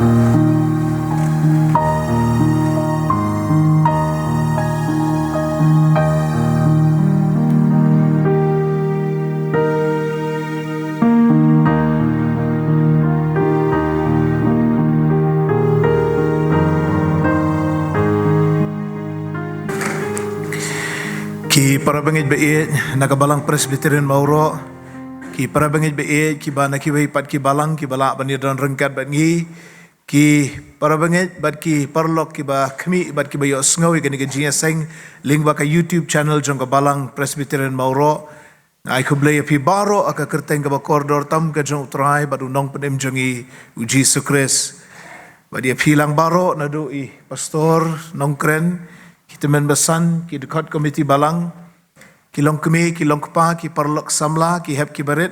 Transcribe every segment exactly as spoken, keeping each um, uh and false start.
Ki parabangeit ba ïeit na ka Balang Presbyterian Mawroh, ki parabangeit ba ïeit kiba na kiwei pat ki balang kiba lah ban ïadon ryngkat bad ngi, ki parabangeit bad ki paralok kiba khmih bad kiba ïohsngew ïa kane ka jingïaseng lyngba ka YouTube channel jong ka Balang Presbyterian Mawroh. Nga ai khublei ïa phi baroh ha ka kyrteng kaba kordor tam ka jong U Trai bad U Nongpynim jong ngi U Jisu Khrist. Bad ïa phi lang baroh naduh i Pastor Nongkren, ki tymmen basan, ki dkhot komiti balang, ki longkmie, ki longkpa, ki paralok samla, ki hep ki barit.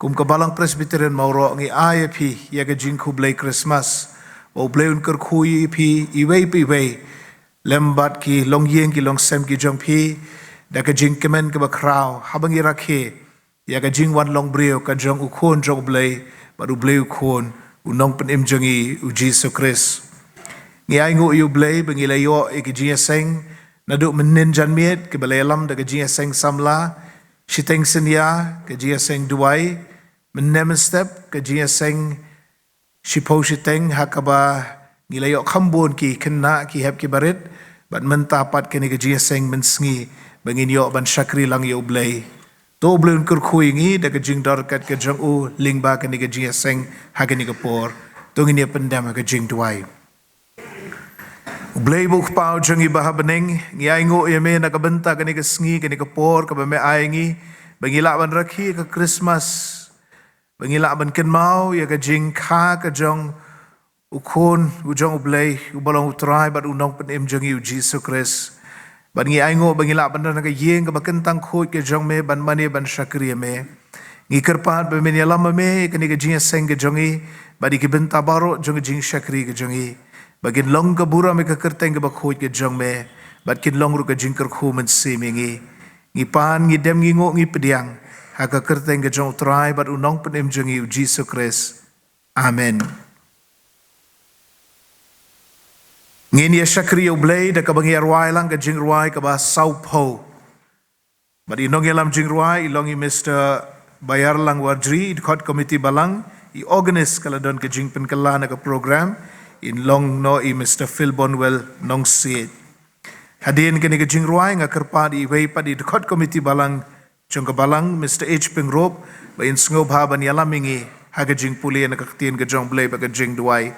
Kum ka Balang Presbyterian Mawroh ngi ai ïa phi ïa ka jingkhublei Christmas. Ba U Blei un kyrkhu ïa phi iwei pa iwei, lem bad ki longïing ki longsem ki jong phi, da ka jingkmen kaba khraw haba ngi rakhe ïa ka jingwan long briew ka jong U Khun jong U Blei bad U Blei U Khun, U Nongpynim jong ngi U Jisu Khrist. Ngi ainguh ïa U Blei ba ngi la ïoh ïa ka jingïaseng naduh mynnin janmiet kaba la ïalam da ka jingïaseng samla, shiteng synñia ka jingïaseng duwai, mynne mynstep ka jingïaseng shiphew shiteng ha kaba ngi la ïoh kham bun ki khynnah ki hep ki barit, bad mynta pat kane ka jingïaseng mynsngi ba ngin ïoh ban shakri lang ïa U Blei. To U Blei un kyrkhu ïa ngi da ka jingdor kat ka jong U lyngba kane ka jingïaseng ha kane ka por. To ngin ïa pyndem ha ka jingduwai. U Blei ba U Kpa U jong ngi ba ha bneng, ngi ainguh ïa Me na ka bynta kane ka sngi, kane ka por kaba Me ai ngi ba ngi lah ban rakhe ka Christmas, ba ngi lah ban kynmaw ïa ka jingkha ka jong U Khun u jong U Blei, uba long U Trai bad U Nongpynim jong ngi U Jisu Khrist. Bad ngi ainguh ba ngi lah ban don ha ka ïing kaba kyntang khuid ka jong Me ban mane ban shakri ïa Me. Ngi kyrpad ba Men ïalam ïa Me ïa kane ka jingïaseng ka jong ngi, bad ïa ki bynta baroh jong ka jingshakri ka jong ngi, ba kin long ka burom ïa ka kyrteng kaba khuid ka jong Me, bad kin long ruh ka jingkyrkhu mynsiem ïa ngi. Ngi pan, ngi dem, ngi nguh, ngi pdiang ha ka kyrteng ka jong U Trai bad U Nongpynim jong ngi U Jisu Khrist. Amen. Ngin ïa shakri ïa U Blei da kaba ngi ïa rwai lang ka jingrwai kaba sawphew. Bad i nongïalam jingrwai i long i Mister Bayarlang Warjri, i dkhot komiti balang, i organist ka la don ka jingpynkylla na ka program, i long noh i Mister Phil Bonwell Nongsiej. Hadien kane ka jingrwai nga kyrpad ïa iwei pat i dkhot komiti balang jong ka balang, Mister H Pyngrope, ba in sngewbha ban ïalam ïa ngi ha ka jingpule na ka ktien ka jong U Blei bad ka jingduwai.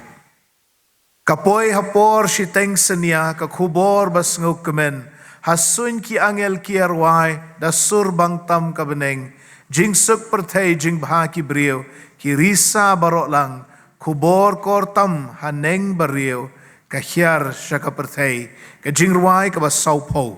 Ka poi ha por shiteng synñia ka khubor ba sngewkmen, ha suiñ ki angel ki ïa rwai da sur bang tam ka bneng, jingsuk pyrthei jingbha ki briew, ki risa baroh lang, khubor kor tam ha neng ba riew, ka hiar sha ka pyrthei. Ka jingrwai kaba sawphew.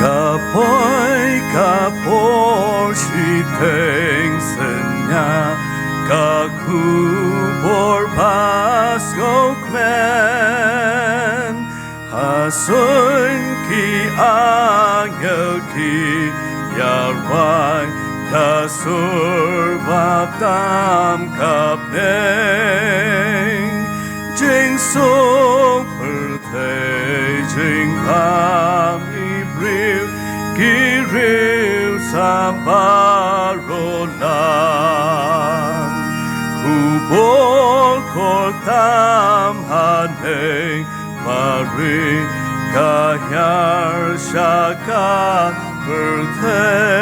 Ka poi ka por shiteng synñia ka khubor ba sngewkmen, ha suiñ ki angel ki ïa rwai da sur bang tam ka bneng, jingsuk pyrthei jingbha ki briew, ki riew sa baroh lang. Khubor kor tam ha neng ba riew, ka hiar sha ka pyrthei.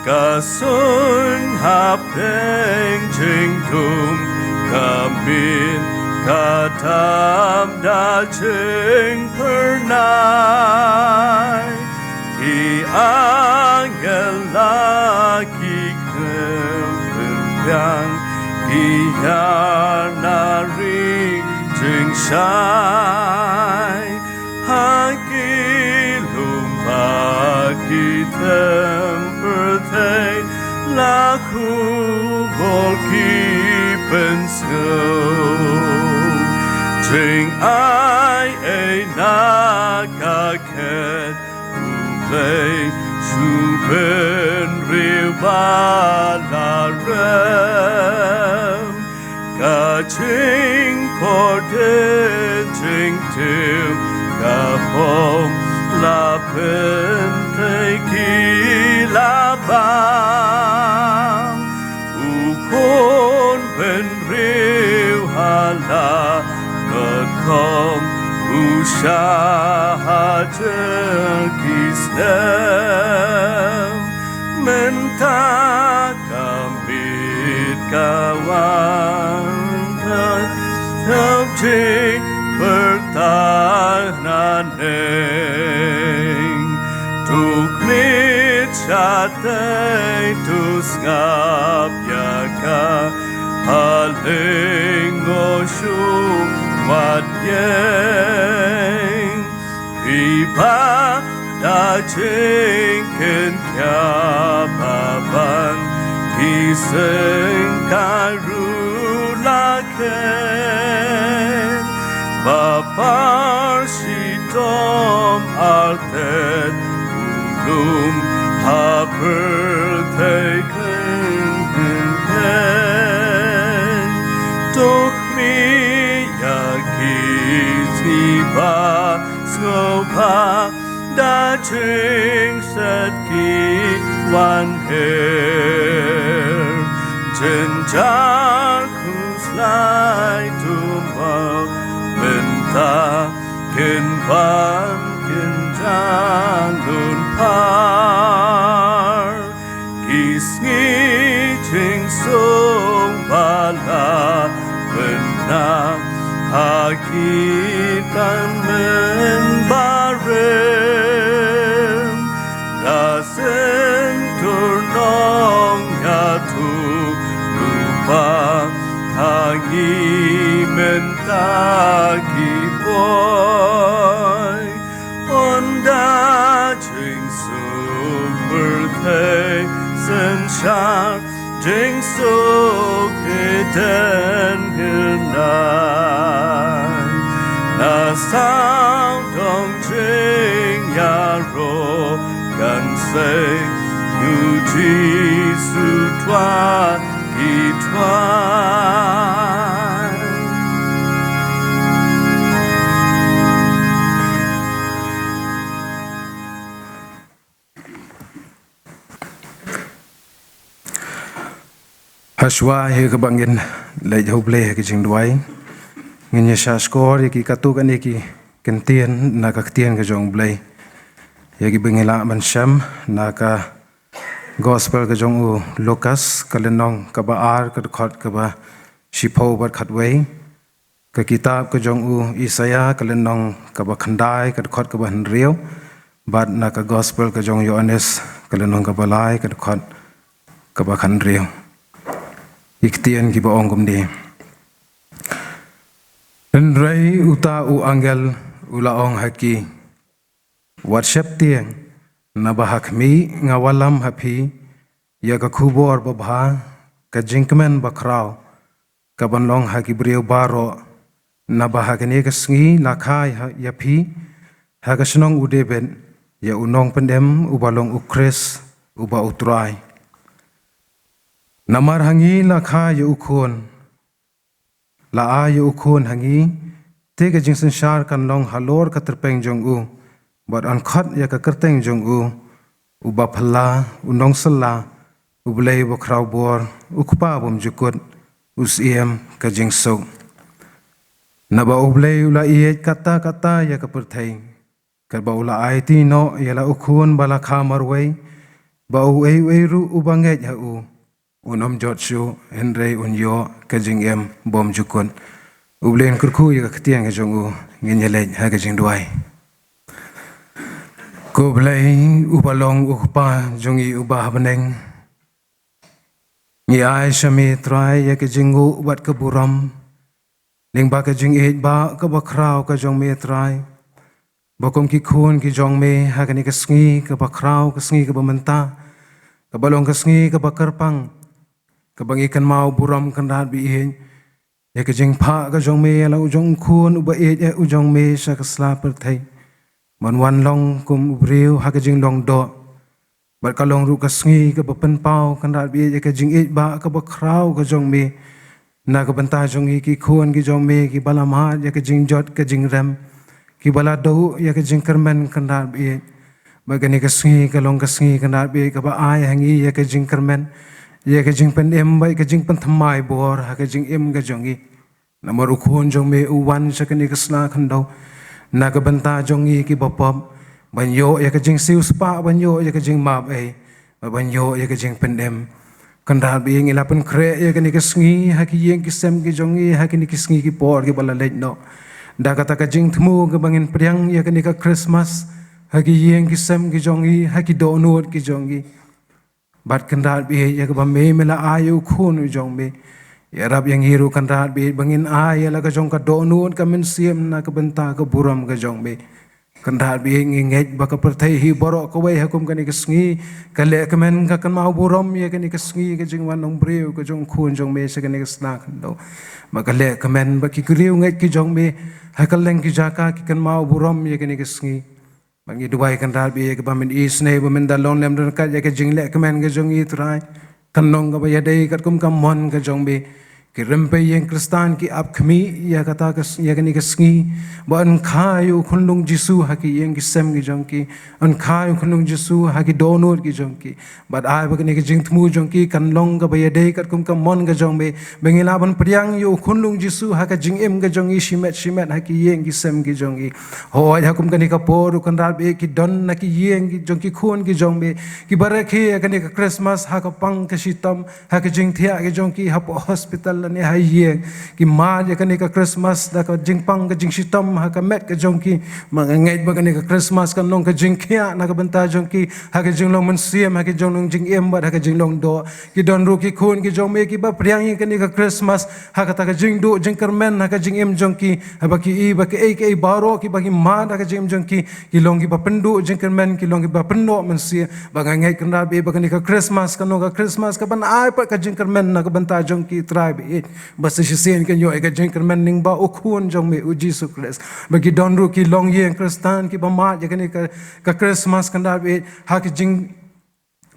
Ka suiñ hapdeng jingdum ka miet, ka tam da jingpyrnai. Ki angel la ki kren pynbiang, ki hiar na ri jingshai. Ha ki lum bad ki them pyrthei la khubor ki pynsngew. Jingai ei na ka khet, U Blei shu bynriew ba la rem. Ka jingkordit jingtip ka bym la pynthei ki la bam. U khun bynriew ha la ngat kham, u shah ha ki snem. Mynta ka miet ka wan, ka thep jingpyrta na neng. To khmih shatei, to sngap ïa ka, ha lyngngoh shu wad ïeng. Phi ba da jingkynja ba ban, ki seng ka ruh la khet. Ba par shitom artet, u lum ha pyrthei khlem khet. To khmih ïa ki sngi ba sngewbha, da jingset ki wan her. Jynjar khuslai to map mynta, kin wan kin jan lum par. Ki sngi jingsuk ba la pynap ha ki tymmen barim. La sngewthuh nong ïathuhlypa ha ngi mynta ki briew. Ynda jingsuk pyrthei synshar, jingsuk Eden hynrei, na sawdong jingïaroh kan sei, U Jisu Trai ki trai. Hashwa ïa kaba ngin leit ha U Blei ha ka jingduwai, ngin ïa shah shkor ïa ki katto katne ki ktien na ka ktien ka jong U Blei, ïa kiba ngi lah ban shem na ka Gospel ka jong u Lukas, ka lynnong kaba ar, ka dkhot kaba shiphew bad khatwei. Ka kitab ka jong u Isaïah, ka lynnong kaba khyndai, ka dkhot kaba hynriew, bad na ka Gospel ka jong u Ïoannis, ka lynnong kaba lai, ka dkhot kaba khathynriew. Ki ktien kiba ong kumne. Hynrei uta u angel u la ong ha ki, Wat sheptieng, naba ha khmih nga wallam ha phi ïa ka khubor babha, ka jingkmen bakhraw kaban long ha ki briew baroh, naba ha kane ka sngi la kha ïa phi ha ka shnong u David ïa u nongpynim uba long u Khrist uba u Trai. Namar ha ngi la kha ïa u khun, la ai ïa u khun ha ngi, te ka jingsynshar kan long halor ka tyrpeng jong u, bad yn khot ïa ka kyrteng jong u, u Baphylla, u Nongsylla, u Blei Bakhrawbor, u Kpa Bymjukut, u Syiem ka jingsuk. Naba u Blei u la ïeit katta katta ïa ka pyrthei, katba u la aiti noh ïa la u khun ba la kha marwei, ba uei uei ruh uba ngeit ha u, un ym jot shuh, hynrei un ïoh ka jingim bymjukut. U Blei un kyrkhu ïa ka ktien ka jong u. Ngin ïa leit ha ka jingduwai. Ko Blei uba long u Kpa jong ngi uba ha bneng, ngi ai sha me Trai ïa ka jingnguh bad ka burom lyngba ka jingïeit ba kaba khraw ka jong me Trai, ba kum ki khun ki jong me ha kane ka sngi kaba khraw, ka sngi kaba mynta, kaba long ka sngi kaba kyrpang, kaba ngi kynmaw burom kynrad ba ïeit, ïa ka jingphah ka jong me ïa la u jong u khun uba ïeit eh u jong me sha ka sla pyrthei, ban wan long kum u briew ha ka jinglong doh. Bad ka long ruh ka sngi kaba pynpaw, Kynrad ba ïeit, ïa ka jingïeit ba kaba khraw ka jong me na ka bynta jong ngi ki khun ki jong me kiba la mad ïa ka jingjot ka jingrem, kiba la duh ïa ka jingkyrmen, Kynrad ba ïeit. Bad kane ka sngi ka long ka sngi, Kynrad ba ïeit, kaba ai ha ngi ïa ka jingkyrmen, ïa ka jingpynim bad ïa ka jingpynthymmai bor ha ka jingim ka jong ngi. Namar u khun jong me u wan sha kane ka sla khyndew na ka bynta jong ngi kiba pop, ban ïoh ïa ka jingsiewspah, ban ïoh ïa ka jingmap ei, bad ban ïoh ïa ka jingpynim. Kynrad ba ïeit, ngi la pynkhreh ïa kane ka sngi ha ki ïing ki sem ki jong ngi ha kine ki sngi ki por kiba la leit noh, da kata ka jingthmu kaba ngin pdiang ïa kane ka Christmas ha ki ïing ki sem ki jong ngi, ha ki dohnud ki jong ngi. Bad Kynrad ba ïeit, ïa kaba me, me la ai ïa u khun u jong me. Ïarap ïa ngi ruh, Kynrad ba ïeit, ba ngin ai ïa la ka jong ka dohnud ka mynsiem na ka bynta ka burom ka jong me. Kynrad ba ïeit, ngi ngeit ba ka pyrthei hi baroh kawei ha kum kane ka sngi ka lehkmen, ka kynmaw burom ïa kane ka sngi ka jingwan long briew ka jong u khun jong me sha kane ka sla khyndew. Ba ka lehkmen ba ki riewngeit ki jong me ha kylleng ki jaka ki kynmaw burom ïa kane ka sngi. Ba ngi duwai, Kynrad ba ïeit, ïa kaba men isynei, ba men da long lem ryngkat ïa ka jinglehkmen ka jong ngi, Trai. Kan long kaba ïadei katkum ka mon ka jong me. Ki rympei ïing Khristan ki ap khmih ïa kata ka s-, ïa kane ka sngi, ba yn kha ïa u khunlung Jisu ha ki ïing ki sem ki jong ki, yn kha ïa u khunlung Jisu ha ki dohnud ki jong ki. Bad ai ba kane ka jingthmu jong ki kan long kaba ïadei katkum ka mon ka jong me, ba ngin lah ban pdiang ïa u khunlung Jisu ha ka jingim ka jong ngi shimet shimet ha ki ïing ki sem ki jong ngi. Hooid, ha kum kane ka por ruh, Kynrad ba ïeit, ki don na ki ïing ki jong ki khun ki jong me kiba rakhe ïa kane ka Christmas ha ka pang ka shitom, ha ka jingthiah ki jong ki hapoh hospital lane ha ïing. Ki mad ïa kane ka Christmas da ka jingpang ka jingshitom ha ka met ka jong ki. Ba nga ngeit ba kane ka Christmas kan long ka jingkhiah na ka bynta jong ki ha ka jinglong mynsiem, ha ka jinglong jingim bad ha ka jinglong doh. Ki don ruh ki khun ki jong me kiba pdiang ïa kane ka Christmas ha kata ka jingduh jingkyrmen ha ka jingim jong ki, haba ki i ba kiei kiei baroh kiba ki mad ha ka jingim jong ki ki long kiba pynduh jingkyrmen, ki long kiba pynduh mynsiem. Ba nga ngeit, Kynrad ba ïeit, ba kane ka Christmas kan long ka Christmas kaban ai pat ka jingkyrmen na ka bynta jong ki, Trai ba ïeit. Ba sa shisien kin ïoh ïa ka jingkyrmen lyngba u khun jong me u Jisu Khrist. Ba ki don ruh ki longïing Khristan kiba mad ïa kane ka, ka Christmas, Kynrad ba ïeit, ha ka jing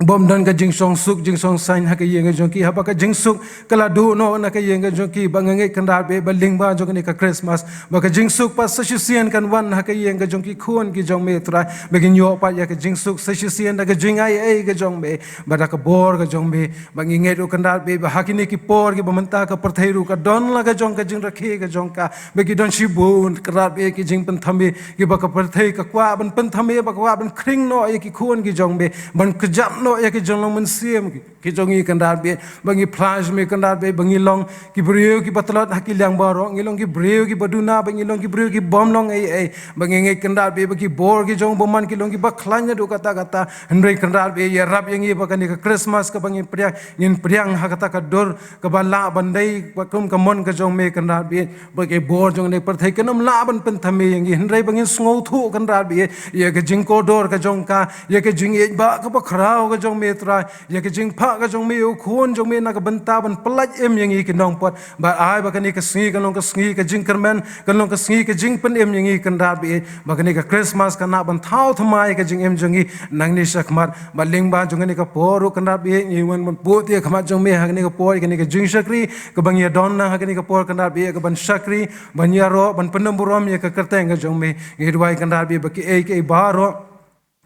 bym don ka jingshongsuk jingshongsaiñ ha ka ïing ka jong ki, haba ka jingsuk ka la duh noh na ka ïing ka jong ki. Ba nga ngeit, Kynrad ba ïeit, ba lyngba jong kane ka Christmas, ba ka jingsuk pat sa shisien kan wan ha ka ïing ka jong ki khun ki jong me, Trai. Ba kin ïoh pat ïa ka jingsuk sa shisien da ka jingai ei ka jong me, ba da ka bor ka jong me. Ba ngi ngeit ruh, Kynrad ba ïeit, ba ha kine ki por kiba mynta ka pyrthei ruh ka don la ka jong ka jingrakhe ka jong ka. Ba ki don shibun, Kynrad ba ïeit, ki jingpynthame kiba ka pyrthei ka kwah ban pynthame, ba ka kwah ban khring noh ïa ki khun ki jong me, ban kjat noh ïa ki jinglong mynsiem ki, ki jong ngi, Kynrad ba ïeit. Ba ngi phla sha me, Kynrad ba ïeit, ba ngi long ki briew kiba tlot ha ki liang baroh, ngi long ki briew kiba duna, ba ngi long ki briew ki bym long ei ei. Ba ngi ngeit, Kynrad ba ïeit, ba ki bor ki jong u bymman ki long kiba khlaiñ naduh katta katta. Hynrei, Kynrad ba ïeit, ïarap ïa ngi ba kane ka Christmas kaba ngi pdiang, ngin pdiang ha kata ka dur kaba lah ban dei ba kum ka mon ka jong me, Kynrad ba ïeit. Ba ki bor jong kane ka pyrthei kin ym lah ban pynthame ïa ngi, hynrei ba ngin sngewthuh, Kynrad ba ïeit, ïa ka jingkordor ka jong ka, ïa ka jingïeit ba kaba khraw ka jong me, Trai, ïa ka jingphah ka jong me ïa u khun jong me na ka bynta ban pyllait im ïa ngi ki nongpot. Ba ai ba kane ka sngi kan long ka sngi ka jingkyrmen, kan long ka sngi ka jingpynim ïa ngi, Kynrad ba ïeit. Ba kane ka Christmas kan lah ban thaw thymmai ka jingim jong ngi nangne shakhmat. Ba lyngba jong kane ka por ruh, Kynrad ba ïeit, ngi wan ban bud ïa ka khmat jong me ha kane ka por, ïa kane ka jingshakri kaba ngi ïa don na ha kane ka por, Kynrad ba ïeit, kaban shakri, ban ïaroh, ban pyndem burom ïa ka kyrteng ka jong me. Ngi duwai, Kynrad ba ïeit, ba kiei kiei baroh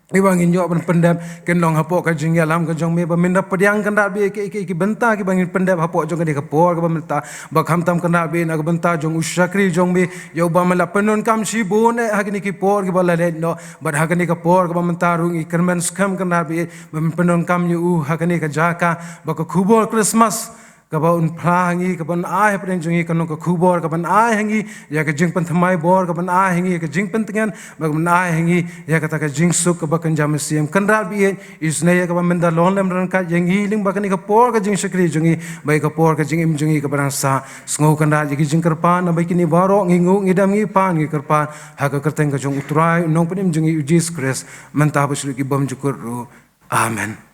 kiba ngin ïoh ban pyndep kin long hapoh ka jingïalam ka jong me. Ba men da pdiang, Kynrad ba ïeit, kiei kiei ki bynta kiba ngin pyndep hapoh jong kane ka por kaba mynta. Ba khamtam, Kynrad ba ïeit, na ka bynta jong u shakri jong me, ïa uba me la pyndonkam shibun eh ha kine ki por kiba la leit noh. Bad ha kane ka por kaba mynta ruh ngi kyrmen skhem, Kynrad ba ïeit, ba men pyndonkam ïa u ha kane ka jaka, ba ka khubor Christmas kaba un phla ha ngi, kaba un ai hapdeng jong ngi, kan long ka khubor kaban ai ha ngi ïa ka jingpynthymmai bor, kaban ai ha ngi ïa ka jingpyntngen, ba kaban ai ha ngi ïa kata ka jingsuk kaba kynja mynsiem. Kynrad ba ïeit, isynei ïa kaba men da long lem ryngkat ïa ngi lyngba kane ka por ka jingshakri jong ngi, ba ïa ka por ka jingim jong ngi kaba dang sah. Sngew, Kynrad, ïa ki jingkyrpad, naba ïa kine baroh ngi nguh, ngi dem, ngi pan, ngi kyrpad ha ka kyrteng ka jong u Trai, u Nongpynim jong ngi, u Jisu Khrist, mynta bad sha ki bymjukut ruh. Amen.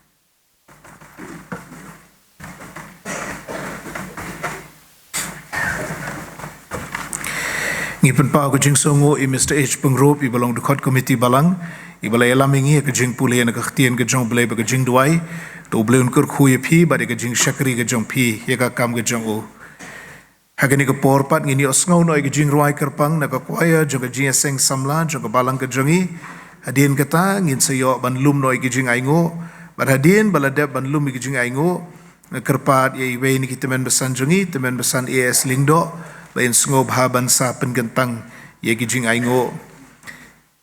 Ngi pynpaw ka jingsngewnguh ïa Mister H Pyngrope, i ba long dkhot komiti balang, i ba la ïalam ïa ngi ïa ka jingpule na ka ktien ka jong U Blei bad ka jingduwai. To U Blei un kyrkhu ïa phi bad ïa ka jingshakri ka jong phi ïa ka kam ka jong u. Ha kane ka por pat ngin ïohsngew noh ïa ka jingrwai kyrpang na ka choir jong ka Jingïaseng Samla jong ka balang ka jong ngi. Hadien kata ngin sa ïoh ban lum noh ïa ka jingainguh. Bad hadien ba la dep ban lum ïa ka jingainguh, nga kyrpad ïa iwei na ki tymmen basan jong ngi, tymmen basan A S Lyngdoh, ba in sngewbha ban sa pynkyntang ïa ka jingainguh.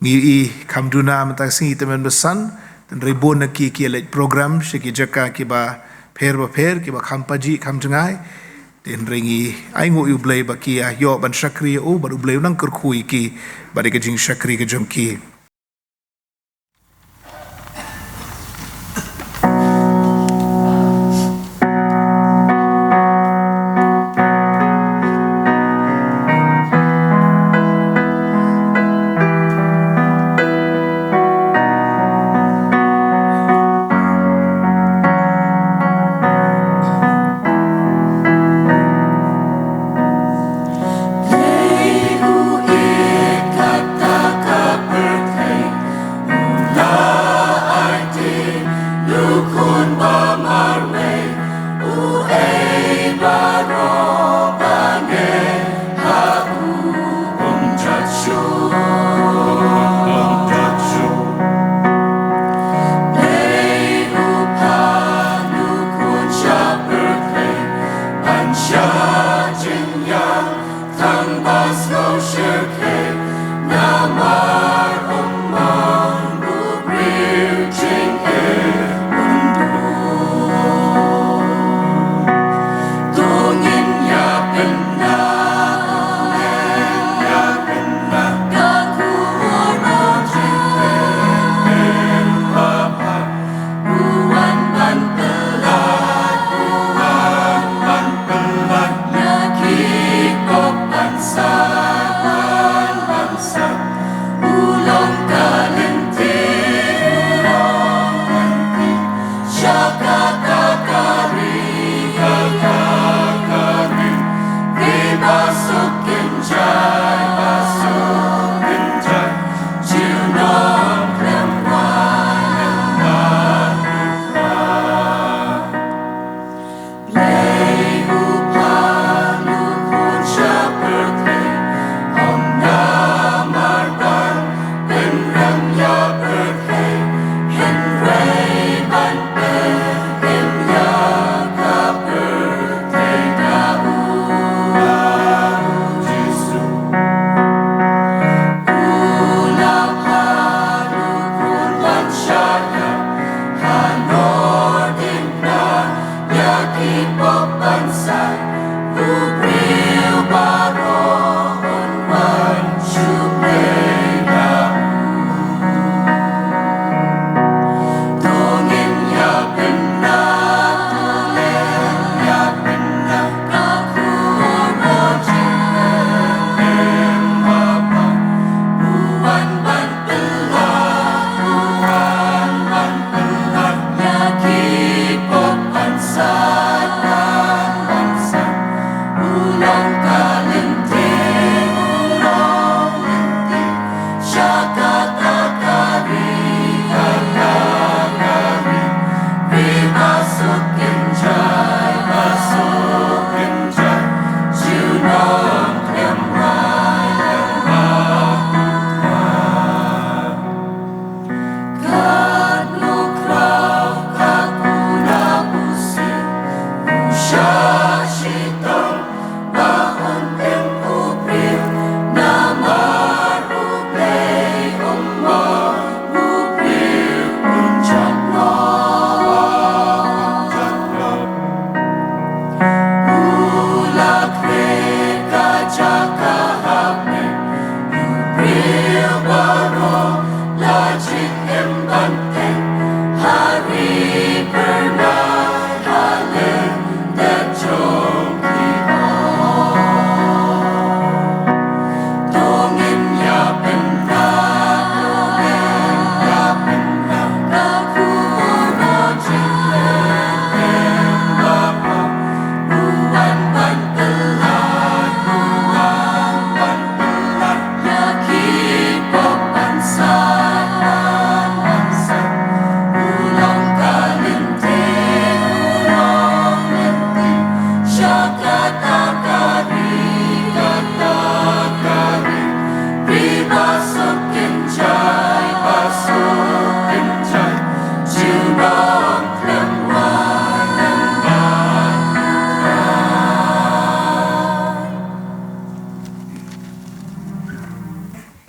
Ngi i kham duna mynta ka sngi tymmen basan, hynrei bun na ki ki leit program sha ki jaka kiba pher ba pher, kiba kham pajih kham jngai. Te hynrei ngi ainguh ïa U Blei ba ki ïa ïoh ban shakri ïa u, bad U Blei un nang kyrkhu ïa ki bad ïa ka jingshakri ka jong ki.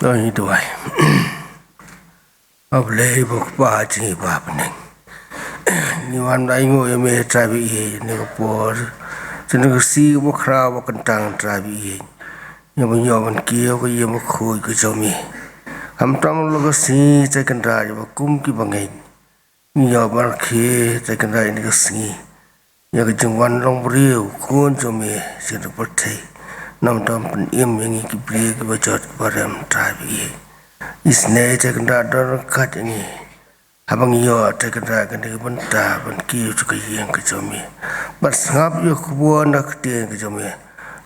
To ngin duwai. A Blei ba u Kpa jong ngi ba ha bneng, ngi wan ban ainguh ïa me Trai ba ïeit, ha kane ka por, ha kane ka sngi kaba khraw ba kyntang Trai ba ïeit, ïa ban ïoh ban kiew ïa ka ïing bakhuid ka jong me. Khamtam la ka sngi Trai Kynrad, ïa ba kum ki bangeit ngi ïoh ban rakhe Trai Kynrad ïa kane ka sngi, ïa ka jingwan long briew khun jong me sha kane ka pyrthei, namar ban pynim ïa ngi ki briew kiba jot kiba rem Trai ba ïeit. Isynei Trai Kynrad, don ryngkat ïa ngi haba ngi ïoh Trai Kynrad kane ka bynta ban kiew sha ka ïing ka jong me. Bad sngap ïa ka khubor na ka ktien ka jong me,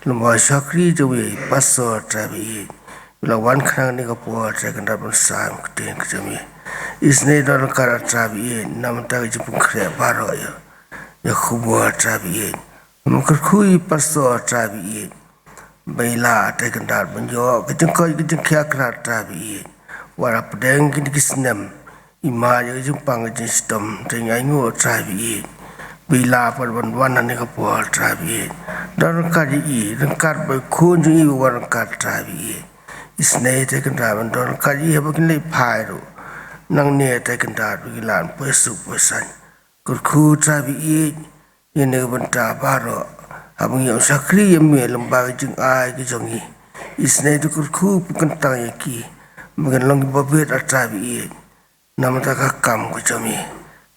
lem bad u shakri jong me i pastor Trai ba ïeit, u la wan khnang ha kane ka por Trai Kynrad ban sam ïa ka ktien ka jong me. Isynei don ryngkat Trai ba ïeit, namar ka jingpynkhreh baroh ïa, ïa ka khubor Trai ba ïeit. Ym kyrkhu ïa i pastor Trai ba ïeit, ba i lah Trai Kynrad ban ïoh ka jingkoit ka jingkhiah Kynrad Trai ba ïeit. Wat hapdeng kine ki snem i mad ïa ka jingpang ka jingshitom, te ngi ainguh Trai ba ïeit, ba i lah pat ban wan ha kane ka por Trai ba ïeit. Don ryngkat ïa i, ryngkat bad i khun jong i ba wan ryngkat Trai ba ïeit. Isynei Trai Kynrad ban don ryngkat ïa i haba kin leit phai ruh, nangne Trai Kynrad ba ki lah ban poi suk poi saiñ. Kyrkhu Trai ba ïeit, ïa kane ka bynta baroh, haba ngi ïoh shakri ïa me lem bad ka jingai ka jong ngi, isynei to kyrkhu pynkyntang ïa ki, ba kin long kiba bit Trai ba ïeit, namar ka kam ka jong me.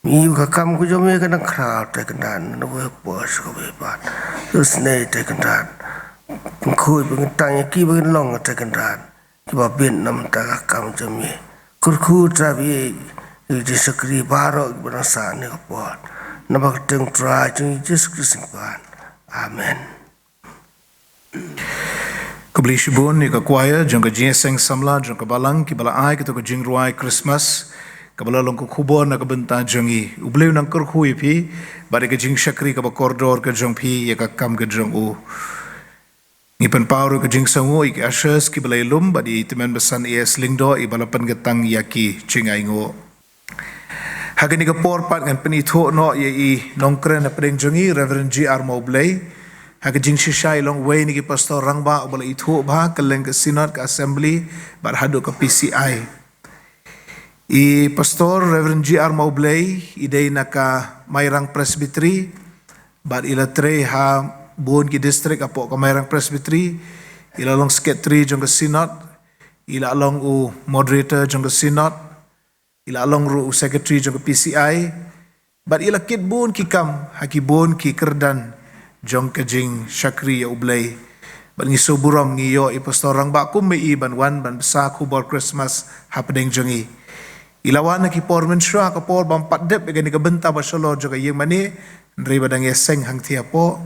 Me i ba ka kam ka jong me ka nang khraw Trai Kynrad, na kawei ka por sha kawei pat. To isynei Trai Kynrad, pynkhuid pynkyntang ïa ki ba kin long Trai Kynrad kiba bit namar ka kam jong me. Kyrkhu Trai ba ïeit ïa ki jingshakri baroh kiba nang sah ha kane ka por, namar ka kyrteng u Trai jong ngi Jisu Khrist ngi pan. Amen. Khublei shibun ïa ka choir jong ka Jingïaseng Samla jong ka Balang kiba la ai kato ka jingrwai Christmas kaba la long ka khubor na ka bynta jong ngi. U Blei u nang kyrkhu ïa phi bad ïa ka jingshakri kaba kordor ka jong phi ïa ka kam ka jong u. Ngi pynpaw ruh ka jingsngewnguh ïa ki ushers kiba la ïalum bad ïa i Tymmen Basan A S Lyngdoh iba la pynkyrkhu ïa ki jingainguh. Ha kane ka por pat ngan pynithuh noh ïa i nongkren hapdeng jong ngi, Reverend G R Mawblei. Ha ka jingshisha i long uwei na ki pastor rangbah uba la ithuh bha kylleng ka synod, ka assembly bad haduh ka P C I. I Pastor Reverend G R Mawblei i dei na ka Mairang Presbytery bad i la trei ha bun ki district hapoh ka Mairang Presbytery. I la long secretary jong ka synod, i la long u moderator jong ka synod, i la long ruh u secretary jong ka P C I. Bad i la kit bun ki kam ha ki bun ki kyrdan jong ka jingshakri ïa U Blei. Bad ngi sngewburom ngi ïoh i pastor rangbah kum ma i ban wan ban bsa khubor Christmas hapdeng jong ngi. I la wan ha ki por mynshuwa, ka por bym pat dep ïa kane ka bynta ba shalor jong ka ïing mane, hynrei ba dang ïaseng hangthie hapoh.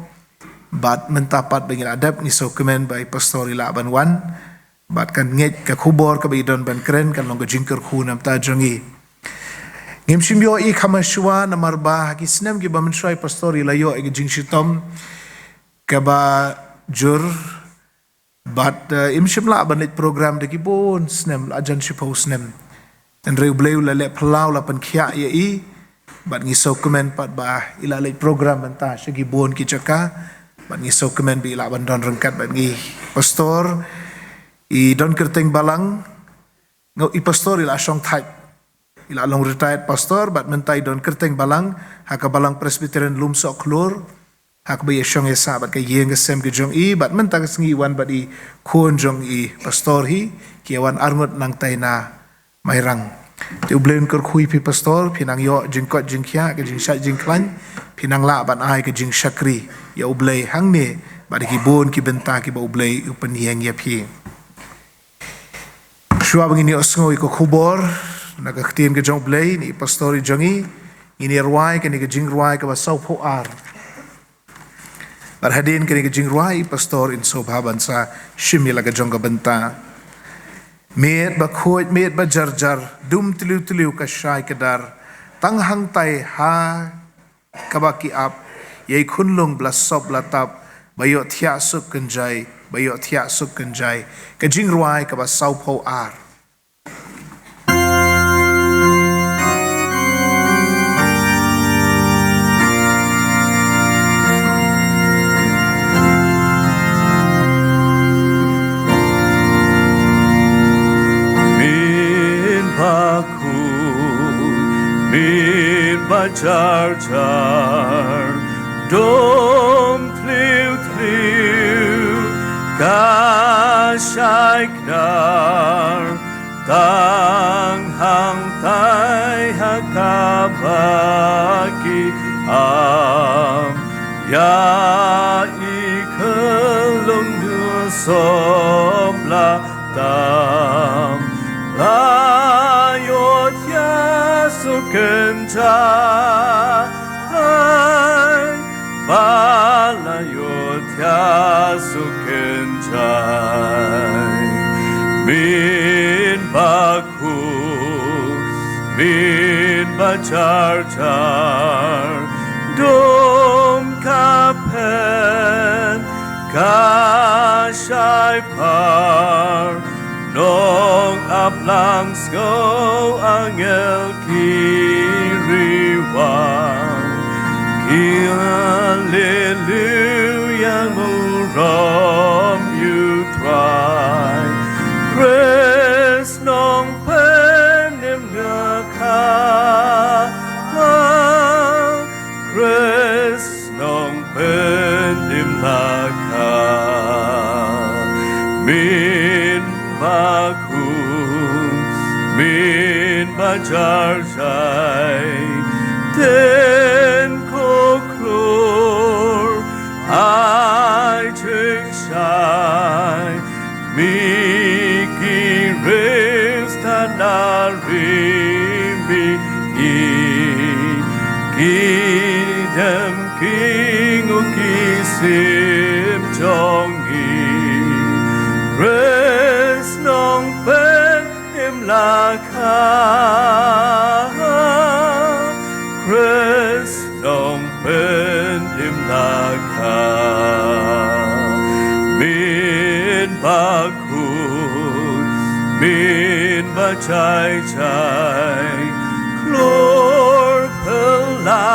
Bad mynta pat ba ngi la dep, ngi sngewkmen ba i pastor i lah ban wan. Bad kan ngeit ka khubor kaba i don ban kren kan long ka jingkyrkhu na ka bynta jong ngi. Ngim shym ïoh i kham mynshuwa namar ba ha ki snem kiba mynshuwa i pastor i la ïoh ïa ka jingshitom kaba jur. Bad, eh, im shym lah ban leit program da ki bun snem, la jan shiphew snem. Hynrei U Blei u la leh phyllaw, la pynkhiah ïa i. Bad ngi sngewkmen pat ba i la leit program mynta sha ki bun ki jaka. Bad ngi sngewkmen ba i lah ban don ryngkat bad ngi. Pastor, i don kyrteng balang, nga, i pastor i la shong thait. I la long retired pastor bad mynta i don kyrteng balang ha ka Balang Presbyterian Lumsohkhlur, ha kaba i ïashong ïasah bad ka ïing ka sem ka jong i. Bad mynta ka sngi i wan bad i khun jong i pastor hi, ki ïawan arngut nangtai na Mairang. Te U Blei un kyrkhu ïa phi pastor, phi nang ïoh jingkoit jingkhiah, ka jingshait jingkhlaiñ, phi nang lah ban ai ka jingshakri ïa U Blei hangne bad ha ki bun ki bynta kiba U Blei u pynïeng ïa phi. Shuwa ba ngin ïohsngew ïa ka khubor na ka ktien ka jong U Blei na i pastor i jong ngi, ngin ïa rwai kane ka jingrwai kaba sawphew ar. Bad hadien kane ka jingrwai i pastor in sngewbha ban sa shim ïa la ka jong ka bynta. Miet ba khuid, miet ba jarjar, dum tliw tliw ka shai ka dar, tang hangtai ha kaba ki ap ïa i khunlung ba la sop ba la tap, ba ïohthiah suk kynjai, ba ïohthiah suk kynjai. Ka jingrwai kaba sawphew ar. ba jar jar, dum tliw tliw, ka shai kdar, tang hangtai ha kaba ki am, ïa i khyllung dur sop la tam, la ïoh thiah suk kynjai, ba la ïoh thiah suk kynjai. Mynba khuid, mynba jar jar, dum ka pynka shai par, nongaplangssngew angel ki riewang, ki haleluya nguh rom ïa u Trai. Khrist Nongpynim la kha, Khrist Nongpynim la kha. Mynba khuid, mynba jar jar, dien ko khlur, ai jingshai, mih ki riewstad na ri mihngi, ki dem ki nguh ki sim jong ngi. Khrist Nongpynim la kha, Khrist Nongpynim la kha. Mynba khuid, mynba jar jar, khlur phylla,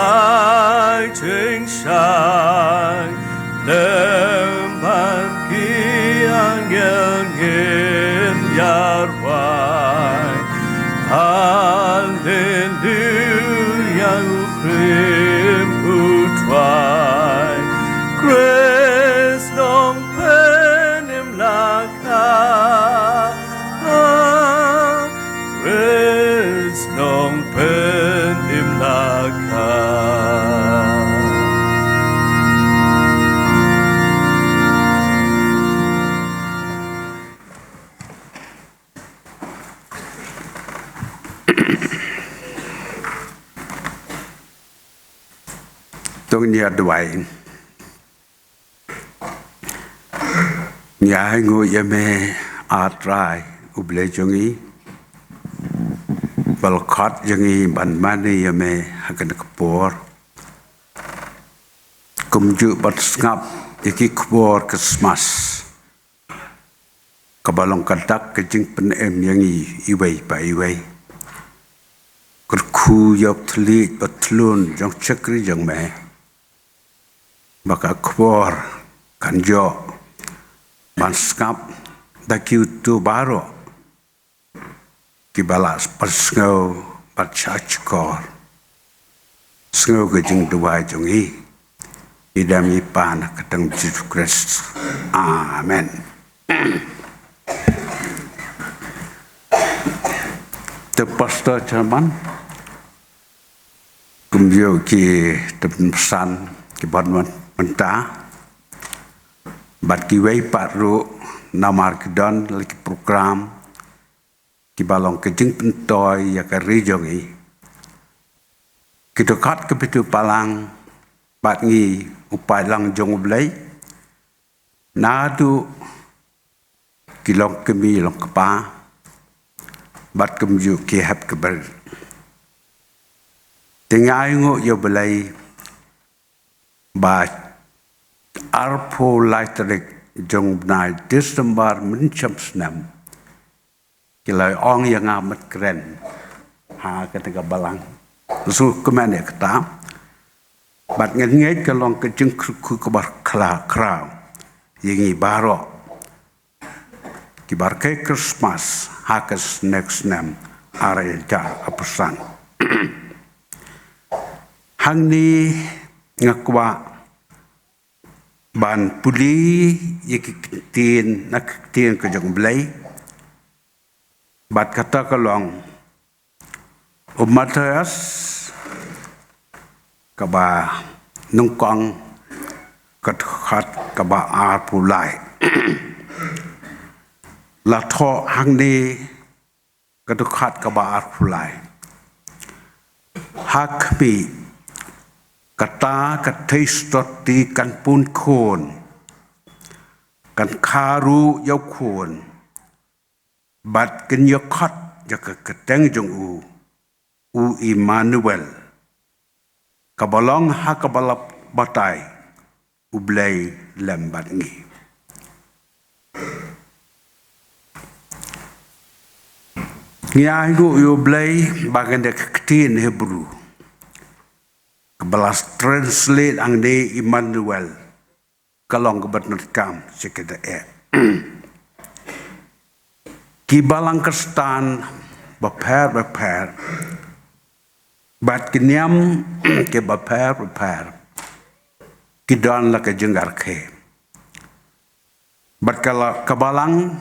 ai jingshai, lem bad ki angel ngin ïarwai. Haleluya, u khrim u Trai. Khrist Nongpynim la kha, Khrist Nongpynim la kha. To ngin ïa duwai. Ngi ainguh ïa me, A Trai, U Blei jong ngi, ba la khot ïa ngi ban mane ïa me ha kane ka por, kumjuh ban sngap ïa ki khubor Khristmas, kaba long ka dak ka jingpynim ïa ngi iwei pa iwei. Kyrkhu ïa u thylliej ba thlun jong shakri jong me, ba ka khubor kan ïoh ban sngap da kitu baroh kiba la pynsngew bad shahshkor. Sngew ka jingduwai jong ngi, ngi dang ïa pan ha ka kyrteng Jisu Khrist. Amen. Te Pastor Chairman, kumjuh ki tymmen basan kiba wan mynta, bad kiwei pat ruh namar ki don la ki program kiba long ka jingpyntoi ïa ka ri jong ngi. Ki dkhot ka bit u paidlang bad ngi u paidlang jong U Blei, naduh ki long kmie long kpa, bad kumjuh ki hep ki barit. Te ngi ainguh ïa U Blei ba arphew lai tarik jong u bnai December mynshem snem, ki la ong ïa nga ban kren ha kane ka balang. Sngewkmen ïa kata. Bad ngan ngeit ka long ka jingkyrkhu kaba khraw ïa ngi baroh kiba rakhe Khristmas ha ka snem, snem ar hajar arphew san. Hangne nga kwah ban pule ïa ki ktien na ki ktien ka jong U Blei. Bad kata ka long u Mathaios kaba nyngkong ka dkhot kaba arphew lai. La thoh hangne ka dkhot kaba arphew lai. Ha khmih, kata ka theisotti kan pun khun, kan kha ruh ïa u khun, bad kin ïa khot ïa ka kyrteng jong u, u Immanuel, kaba long ha kaba lap batai, U Blei lem bad ngi. Ngi ainguh ïa U Blei ba kane ka ktien Hebrew kaba la translate hangne Immanuel, ka long kaba donkam sha kita eh. Ki balang Khristan bapher bapher bad ki niam ki bapher bapher ki don la ka jingrakhe. Bad ka la, ka balang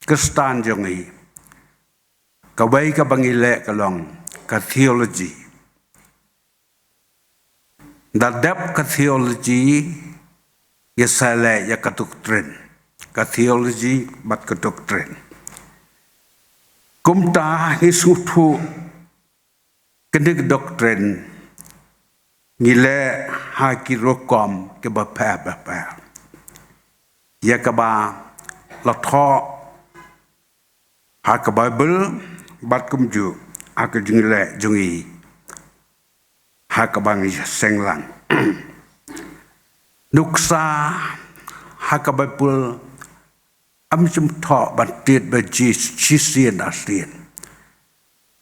Khristan jong ngi, kawei kaba ngi leh ka long ka theology. Da dep ka theology, ngi sa leh ïa ka doctrine. Ka theology bad ka doctrine. Kumta ngi sngewthuh kane ka doctrine ngi leh ha ki rukom kiba pher bapher. Ïa kaba la thoh ha ka Baibl bad kumjuh ha ka jingleh jong ngi ha kaba ngi seng lang. Nuksa ha ka Baibl ym shym thoh ban tied baje shisien arsien.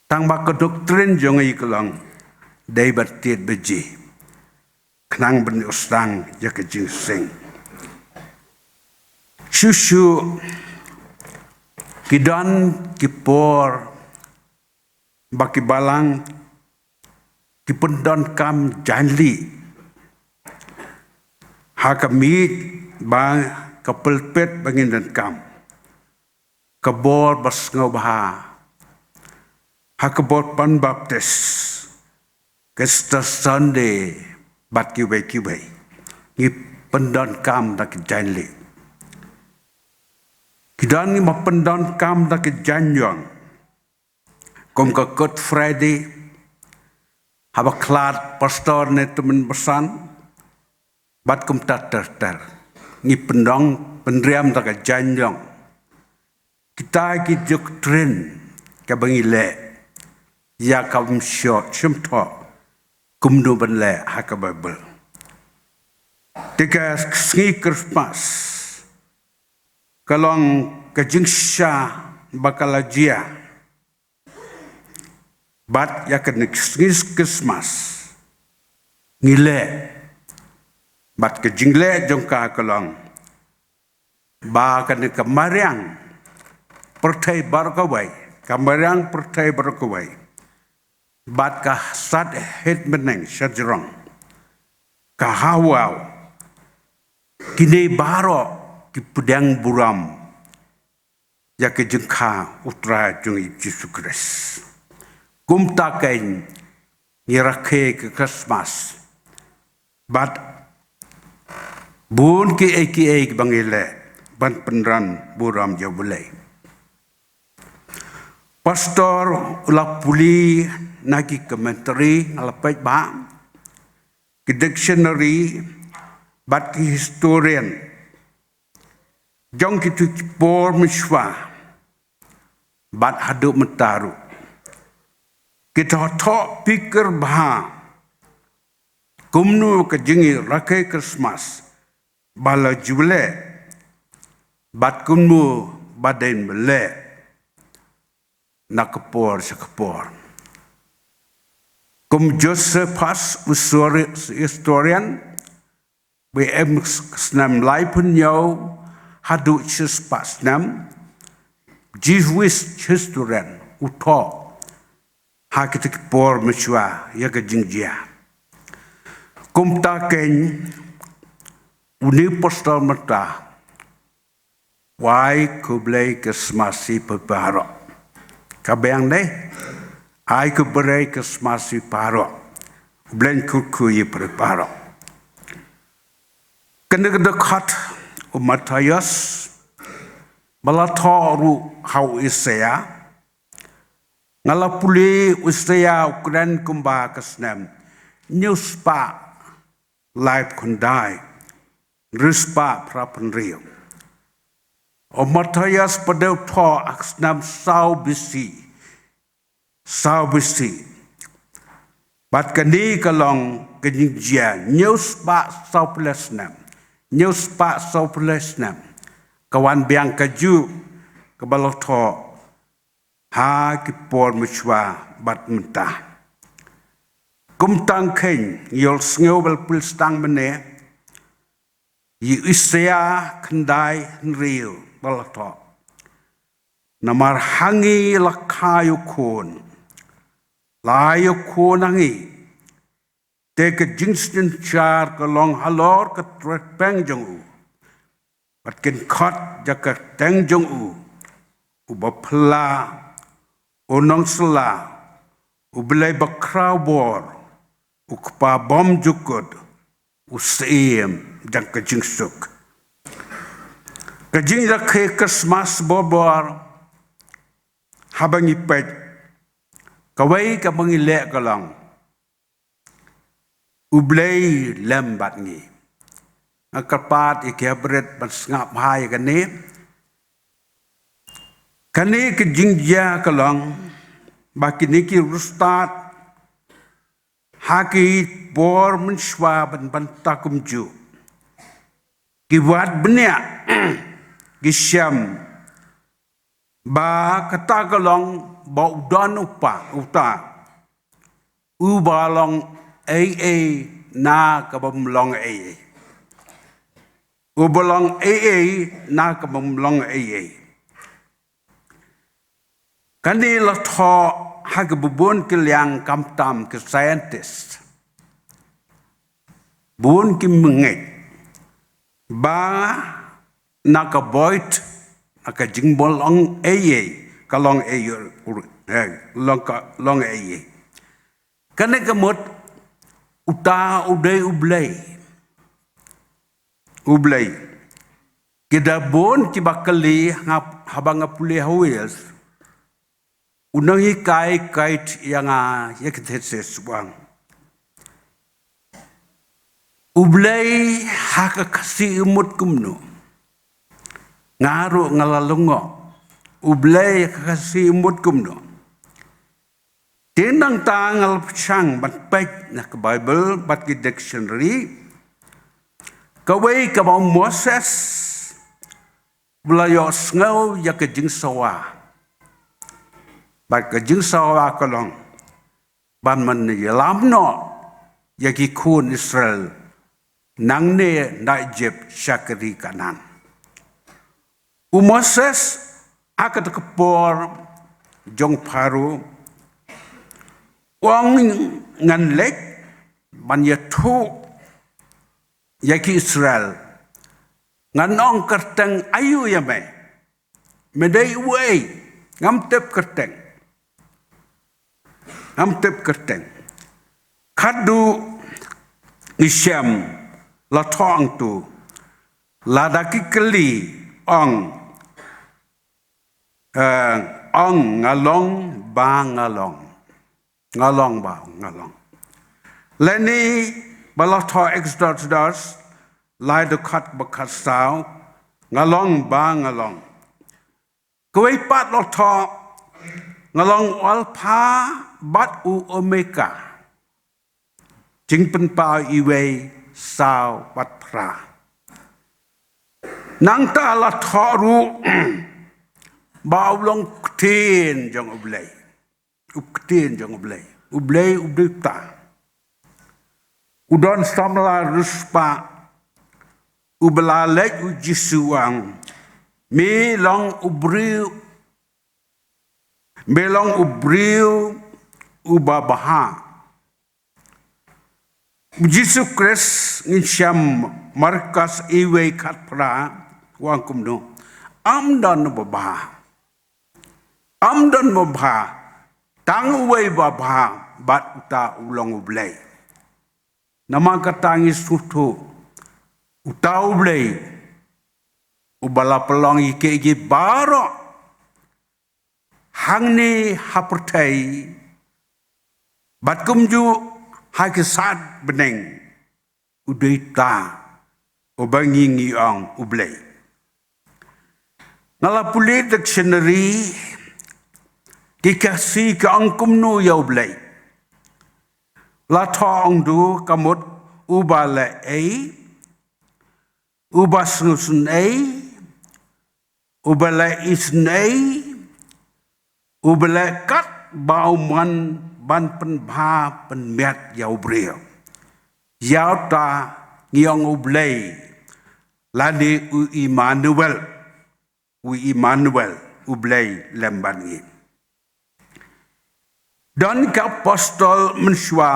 Tang ba ka doctrine jong ngi ka long dei ban tied baje khnang ban ïoh sdang ïa ka jingseng. Shuh shuh ki don ki por ba ki balang ki pyndonkam jaiñlih ha ka miej bad ka pulpit ba ngin donkam. Ka bor ba sngewbha, ha ka bor pan baptis, ka Easter Sunday bad kiwei kiwei, ngi pyndonkam da ki jaiñlih. Ki don ngi ba pyndonkam da ki jaiñïong, kum ka Good Friday, haba khlad pastor ne tymmen basan, bad kumta ter ter. Ngi pyndong pynriam da ka jaiñïong. Kita ki doctrine kaba ngi leh, ïa ka ym shym thoh kumno ban leh ha ka Baibl. Te ka sngi Christmas ka long ka jingshisha ba ka la jia. Bad ïa kane ka sngi Christmas ngi leh, bad ka jingleh jong ka ka long ba kane ka mariang pyrthei baroh kawei, ka mariang pyrthei baroh kawei, bad ka sat hit bneng shajrong, ka hawaw, kine baroh ki pdiang burom ïa ka jingkha U Trai jong ngi Jisu Khrist. Kumta kein ngi rakhe ka Christmas bad bun kiei kiei ba ngi leh ban pynran burom ïa U Blei. Pastor u la pule na ki commentary, nga la peit bha ki dictionary bad ki historian jong kito ki por mynshuwa bad haduh mynta ruh. Ki thoh thoh pyrkhat bha kumno ka jingrakhe Christmas ba la ju leh bad kumno ba dei ban leh na ka por sha ka por. Kum Josephus, u sori-, historian, ba em snem laiphew hynñiew haduh shispah snem, Jewish historian, u thoh ha kita ki por mynshuwa ïa ka jingjia. Kumta kein, une u pastor mynta u ai khublei Krismas ïa phi baroh. Ka biang ne, ai khublei Krismas ïa phi baroh. U Blei un kyrkhu ïa phi baroh. Kane ka dkhot u Mathaios ba la thoh ruh ha u Isaïah. Nga la pule u Isaïah u kren kumba ka snem hynñiew spah laiphew khyndai, hynriew spah phra phew hynriew. U Mathaios pat dei u thoh ha ka snem saw B C, saw B C. Bad kane ka long ka jingjia hynñiew spah saw phew lai snem, hynñiew spah saw phew lai snem. Ka wan biang kajuh kaba la thoh ha ki por mynshuwa bad mynta. Kumta kein, ïoh sngew ba la pule tang mynne ïa u Isaïah khyndai hynriew ba la thoh. Namar ha ngi la kha ïa u khun, la ai ïa u khun ha ngi. Te ka jingsynshar ka long halor ka tyrpeng jong u. Bad kin khot ïa ka kyrteng jong u, u Baphylla, u Nongsylla, u Blei Bakhraw Bor, u Kpa Bymjukut, u Syiem jong ka jingsuk. Ka jingrakhe Krismas bor bor, haba ngi peit, kawei kaba ngi leh ka long, U Blei lem bad ngi. Nga kyrpad ïa ki hynriew ban sngap bha ïa kane. Kane ka jingjia ka long ba kine ki riewstad ha ki por mynshuwa ban bynta kumjuh, ki wad bniah, ki shem ba kata ka long ba u don u pa, uta uba long ei ei na kaba ym long ei ei. Uba long ei ei na kaba ym long ei ei. Kane la thoh ha kaba bun ki liang, khamtam ki scientist, bun ki mynngeit ba na ka void, na ka jingbym long ei ei, ka long ei ei, eh, long ka, long ei ei. Kane ka mut uta u dei U Blei. U Blei. Ki da bun kiba kylli, nga, haba nga pule ha Wales, u nonghikai kai ïa nga ïa ka thesis, u ong, U Blei ha ka Khasi u mut kumno? Nga ruh nga la lyngngoh, U Blei ha ka Khasi u mut kumno? Te nangta nga la pyrshang ban peit na ka Baibl bad ki dictionary, kawei kaba u Moses u la ïohsngew ïa ka jingsawa. Bad ka jingsawa ka long ban ym ïalam noh ïa ki khun Israel nangne na Ijipt sha ka ri Kanaan. U Moses ha kata ka por jong Pharaoh u ong, ngan leit ban ïathuh ïa ki Israel. Ngan ong kyrteng aïu ïa me? Me dei uei? Ngam tip kyrteng. Ngam tip kyrteng. Khadduh ngi shem, la thoh hangto, lada ki kylli, ong, eh, ong, nga long ba nga long. Nga long ba nga long. Lane ba la thoh Exodus lai dkhot ba khatsaw, nga long ba nga long. Kawei pat la thoh, nga long u Alpha bad u Omega, jingpynpaw uwei saw bad phra. Nangta la thoh ruh ba u long Ktien jong U Blei. U Ktien jong U Blei. U Blei, U Blei uta u don samla riewspah, uba la leit u Jisu u ong, me long u briew, me long u briew uba bha. U Jisu Khrist ngin shem Markos uwei khatphra, u ong kumno: Ym don uba bha. Ym don uba bha. Tang uwei uba bha, bad uta u long U Blei. Namar kata ngi sngewthuh, uta U Blei uba la pynlong ïa kiei kiei baroh hangne ha pyrthei, bad kumjuh ha ki sat bneng, u dei uta uba ngi, ngi ong U Blei. Nga la pule dictionary, ki Khasi ki ong kumno ïa U Blei. La thoh ong du ka mut uba leh ei, uba sngewsynei, uba leh isynei, uba leh kat ba u mon ban pynbha pynmiat ïa u briew. Ïa uta ngi ong U Blei, lane u Immanuel, u Immanuel, U Blei lem bad ngi. Don ki apostol mynshuwa,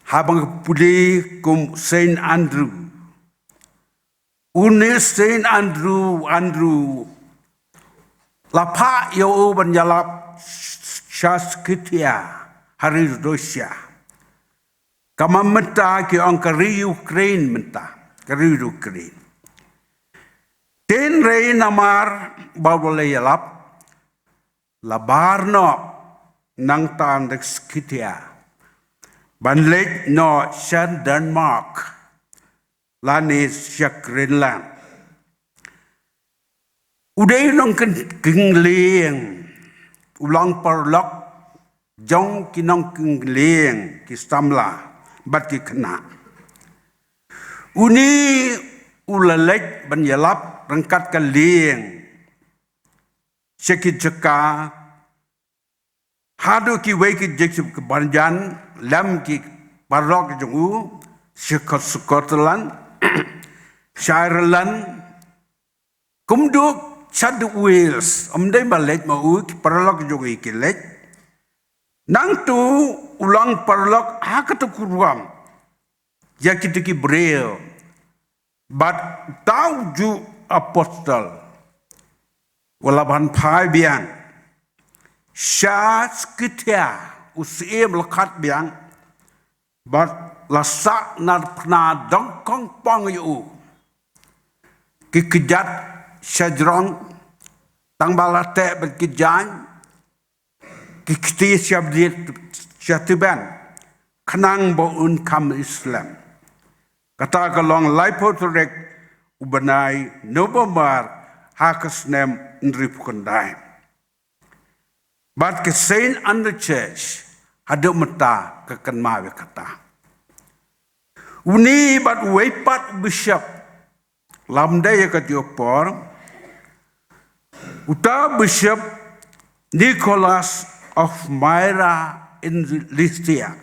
haba nga pule kum Saint Andrew. Une Saint Andrew, Andrew, la phah ïa u ban ïalap sha Skythia, ha ri Russia. Kaba mynta ki ong ka ri Ukraine mynta, ka ri Ukraine. Hynrei namar ba u la ïalap, la bar noh nangta na Skythia ban leit noh sha Denmark, lane sha Greenland. U dei u nongkynglieng, u long paralok jong ki nongkynglieng, ki samla bad ki khynnah. Une u la leit ban ïalap ryngkat ka lieng sha ki jaka haduh kiwei ki jaka, ki ban jan lem ki paralok jong u, sha Scotland, sha Ireland, kumjuh sha Wales. Ym dei ba leit ma u, ki paralok jong u ki leit. Nangtu u long paralok ha katu ka rukom ïa kitu ki briew. Bad uta ujuh apostol u la ban phai biang sha Skythia, u syiem la khat biang, bad la sah na phna dong kongpong ïa u. Ki kjat sha jrong, tang ba la teh bad ki jaiñ, ki kti sha bdiat, sha tbian, khnang ba un kham slem. Kata ka long laiphew tarik u bnai November ha ka snem hynriewphew khyndai. Bad ka Saint Andrew Church haduh mynta ka kynmaw ïa kata. Une bad uwei pat u bishop, lymda ïa kata ka por, uta u Bishop Nicholas of Myra in Lycia.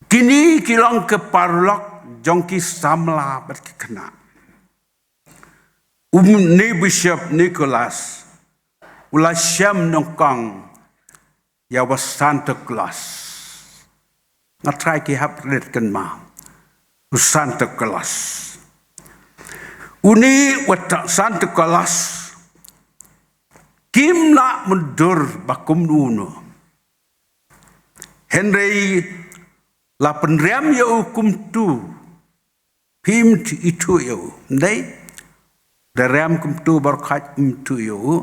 Kine ki long ki paralok jong ki samla bad ki khynnah. Une u Bishop Nicholas u la shem nyngkong ïa u Santa Claus. Nga trai ki hap rit kynmaw u Santa Claus. Une u Santa Claus kim lah mynjur ba kumno. Hynrei la pynrem ïa u kumtu. Phim ithuh ïa u, ym dei? Da rem kumtu baroh khat, ym ithuh ïa u.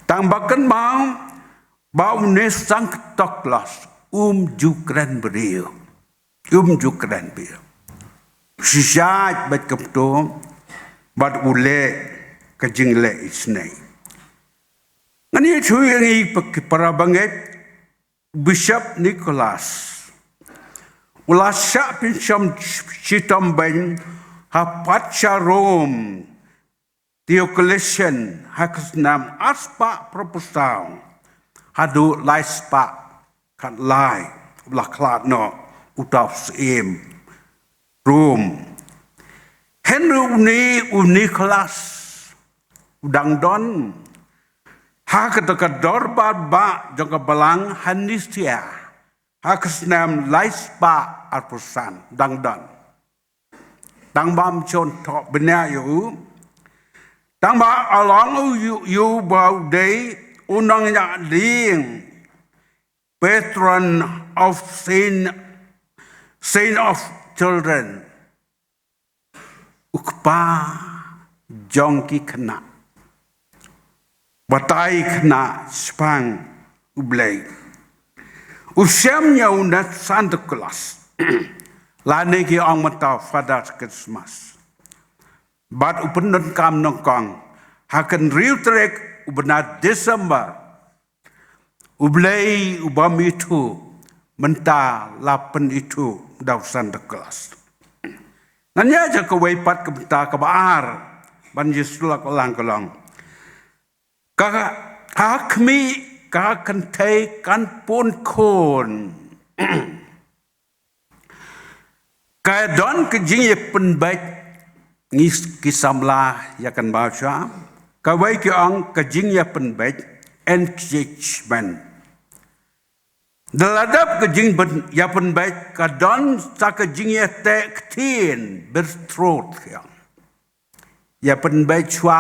Tang ba kynmaw ba une Santa Claus um ju kren briew. Um ju kren briew. Shisha bad kumtu bad u leh ka jingleh isynei. Ngan ïathuh ïa ngi ki para bangeit, Bishop Nicholas u la shah pynshong shitom beiñ ha patsha Rome Diocletian ha ka snem arspah phraphew saw haduh laispah khatlai, u la khlad noh uta u syiem Rome. Hynrei une u Nicholas u dang don Ha kata ka dorbar bah jong ka balang ha Nicea, ha ka snem lai spah arphew san, dang don. Tang ba ym shym thoh bniah ïa u. Tang ba u la ong ïa u, ïa u ba u dei u nongñiah lieng, patron of saint, saint of children. U kpa jong ki khynnah. Batai khynnah shaphang U Blei. U shem ïa u na Santa Claus. Lane ki ong mynta Father Christmas. Bad u pyndonkam nyngkong ha ka hynriew tarik u bnai December. U Blei u bym ithuh, mynta la pynithuh da u Santa Claus. Ngan ïa jia kawei pat, ka bynta kaba ar ban ïa shlak lang ka long. Ka, ka khmih, ka kynthei kan pun khun. Ka don ka jingïapynbeit, ngi ki samla ïa kan ba sha. Kawei ki ong ka jingïapynbeit, engagement. Da la dep ka jingïapynbeit ka don sa ka jingïateh ktien, betrothed ki ong. Ïapynbeit shuwa,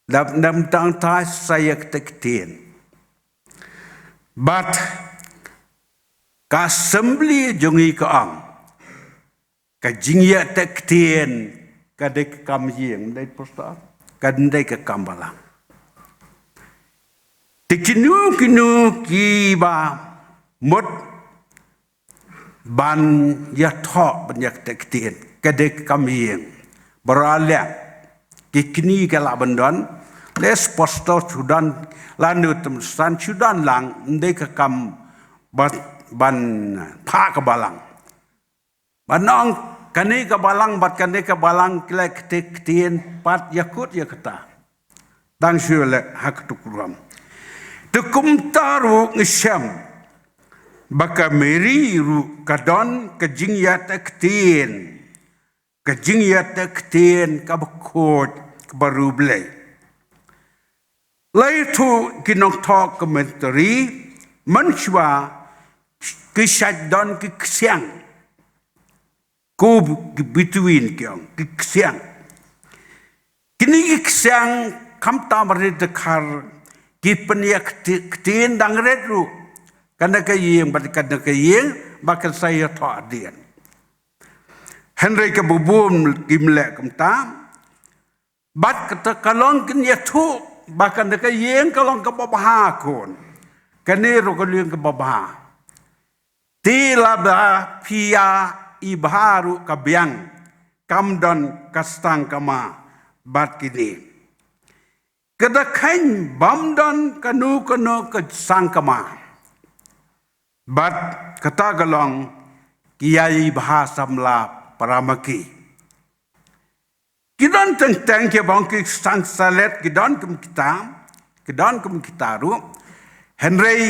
dap nam tang ta sa ïa ka teh ktien. Bad ka assembly jong ngi ka ong, ka jingïateh ktien ka dei ka kam ïing, ym dei, pastor? Ka dei ka kam balang. Te kino kino kiba mut ban ïathoh, ban ïateh ktien, ka dei ka kam ïing. Baroh leh ki kine ki lah ban don. Leh pastor shu don, lane u tymmen san shu don lang, ym dei ka kam ban, ban phah ka balang. Ban ong kane ka balang bad kane ka balang ki la kteh ktien, pat ïakut ïa kata. Dang shu leh ha ka tu ka rukom. Te kumta ruh ngi shem ba ka Mary ruh ka don ka jingïateh ktien, ka jingïateh ktien kaba khuid, kaba riewblei. La ïathuh ki nongthoh commentary, mynshuwa ki shait don ki ksiang. Ko between ki ong, ki ksiang. Kine ki ksiang khamtam rit dkhar, ki pynïateh kti-, ktien dang rit ruh. Kane ka ïing bad kane ka ïing, ba kan sa ïathoh hadien. Hynrei kaba bun kim leh kumta. Bad kata ka long kin ïathuh ba kane ka ïing ka long kaba bha khun. Kane ruh ka long kaba bha. Te lada phi ïa i bha ruh ka biang, kam don ka sangkama bad kine. Ka da kheiñ bym don kano kano ka sangkama. Bad kata ka long ki ïa i bha samla para ma ki. Ki don teng teng kiba ong ki sangsalet, ki don kum kita, ki don kum kita ruh. Hynrei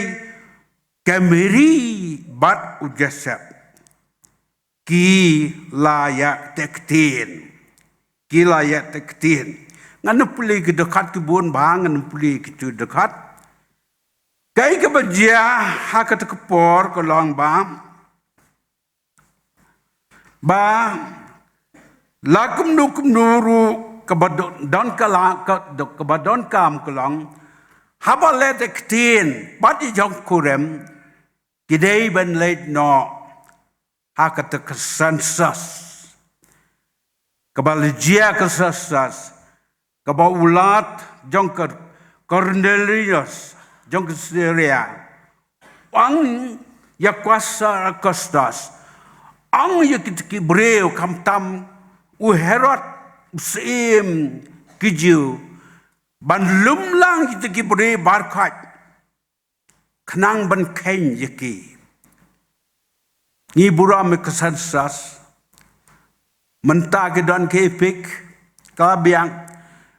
ka Mary bad u Joseph ki la ïateh ktien. Ki la ïateh ktien. Ngan pule ki dkhot ki bun bha, ngan pule ki tu dkhot. Kaei kaba jia ha kata ka por ka long ba, ba la kumno kumno ruh kaba don, don ka la, ka, kaba donkam ka long, haba la ïateh ktien bad i jong kurim, ki dei ban leit noh ha kata ka census. Kaba la jia ka census, kaba u lad jong ka Cornelius jong ka Syria, u ong ïa u Kaisar Augustus, ong ïa kita ki briew khamtam u Herod u syiem ki Jiw, ban lum lang kita ki briew baroh khnang ban kheiñ ïa ki. Ngi burom ïa ka census. Mynta ki don ki EPIC, ka la biang.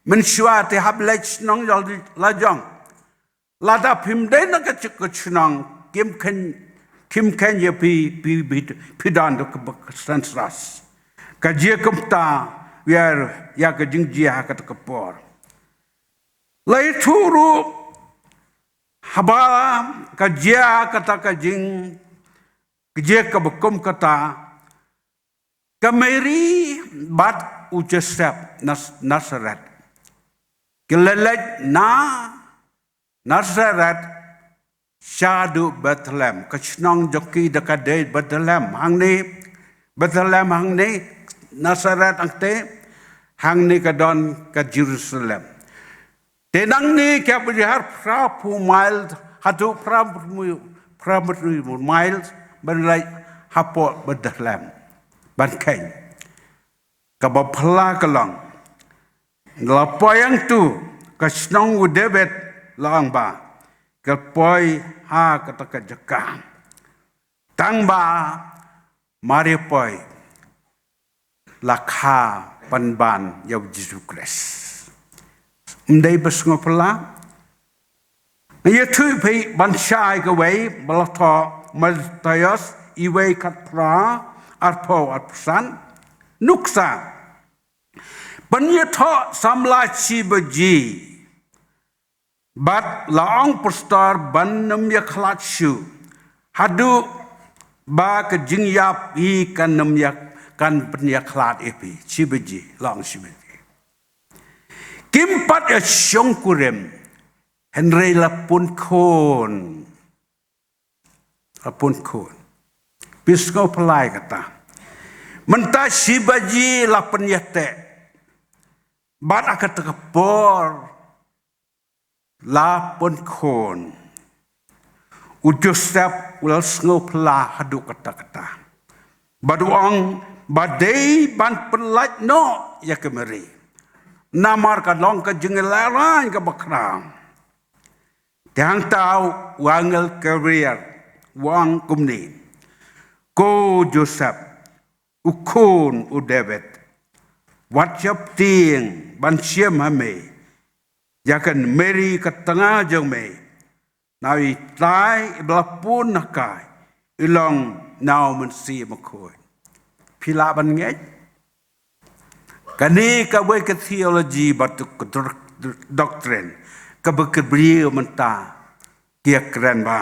Mynshuwa te hap leit shnong jong la jong. Lada phim dei na ka chi-, ka chnong, kim kheiñ, kim kheiñ ïa phi, phi, phi, phi don da ka census. Ka jia kumta, ïa, ïa ka jingjia ha kata ka por. La ïathuh ruh haba ka jia kata ka jing, ka jia kaba kum kata, ka Mary bad u Joseph na Nazareth ki la leit na Nazareth shaduh Bethlehem. Ka shnong jong ki da ka dei Bethlehem hangne, Bethlehem hangne, Nazareth hangte, hangne ka don ka Jerusalem. Te nangne ka ba jia phra phew mile, haduh phra phew, phra phew mile ban leit hapoh Bethlehem ban kheiñ. Kaba phylla ka long, la poi hangtu, ka shnong u David, la ong ba ka poi ha kata ka jaka. Tang ba mar ïa poi la kha pynban ïa u Jisu Khrist. Ym dei ba sngewphylla? Nga ïathuh phi ban shai kawei ba la thoh Mathaios, iwei khatphra, arphew arphew san. Nuksa, pynïathoh samla shi baji, bad la ong pastor ban ym ïakhlad shuh haduh ba ka jingïap hi kan ym ïa, kan pynïakhlad ïa phi. Shi baji, la ong shi baji. Kim pat ïashong kurim, hynrei la pun khun. La pun khun. Phi sngewphylla ïa kata? Mynta shi baji la pynïateh. Bad ha kata ka por la pun khun. U Joseph u la sngewphylla haduh katta katta. Bad u ong ba dei ban pyllait noh ïa ka Mary. Namar ka long ka jingïalehrain kaba khraw. Te hangta u angel Gabriel u ong kumne: Ko Joseph, u khun u David, wat sheptieng ban shim ha me ïa ka Mary ka tnga jong me, namar i tai i ba la pun ha ka i long na u Mynsiem Bakhuid. Phi lah ban ngeit? Kane kawei ka theology bad ka doctrine kaba ki briew mynta ki ïakren bha.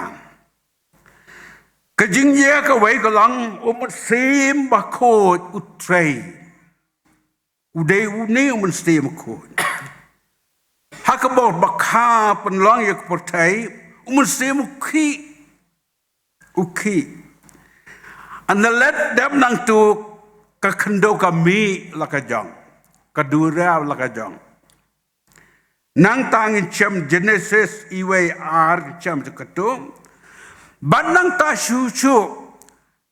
Ka jingïa kawei ka long u Mynsiem Bakhuid u trei. U dei une u Mynsiem Bakhuid. Ha ka bor ba kha pynlong ïa ka pyrthei, u Mynsiem u khih. U khih. Hynda leit dep nangtu, ka khyndew ka mih la ka jong, ka duriaw la ka jong. Nangta ngin shem Genesis iwei ar, ngin shem sa katu. Bad nangta shuh shuh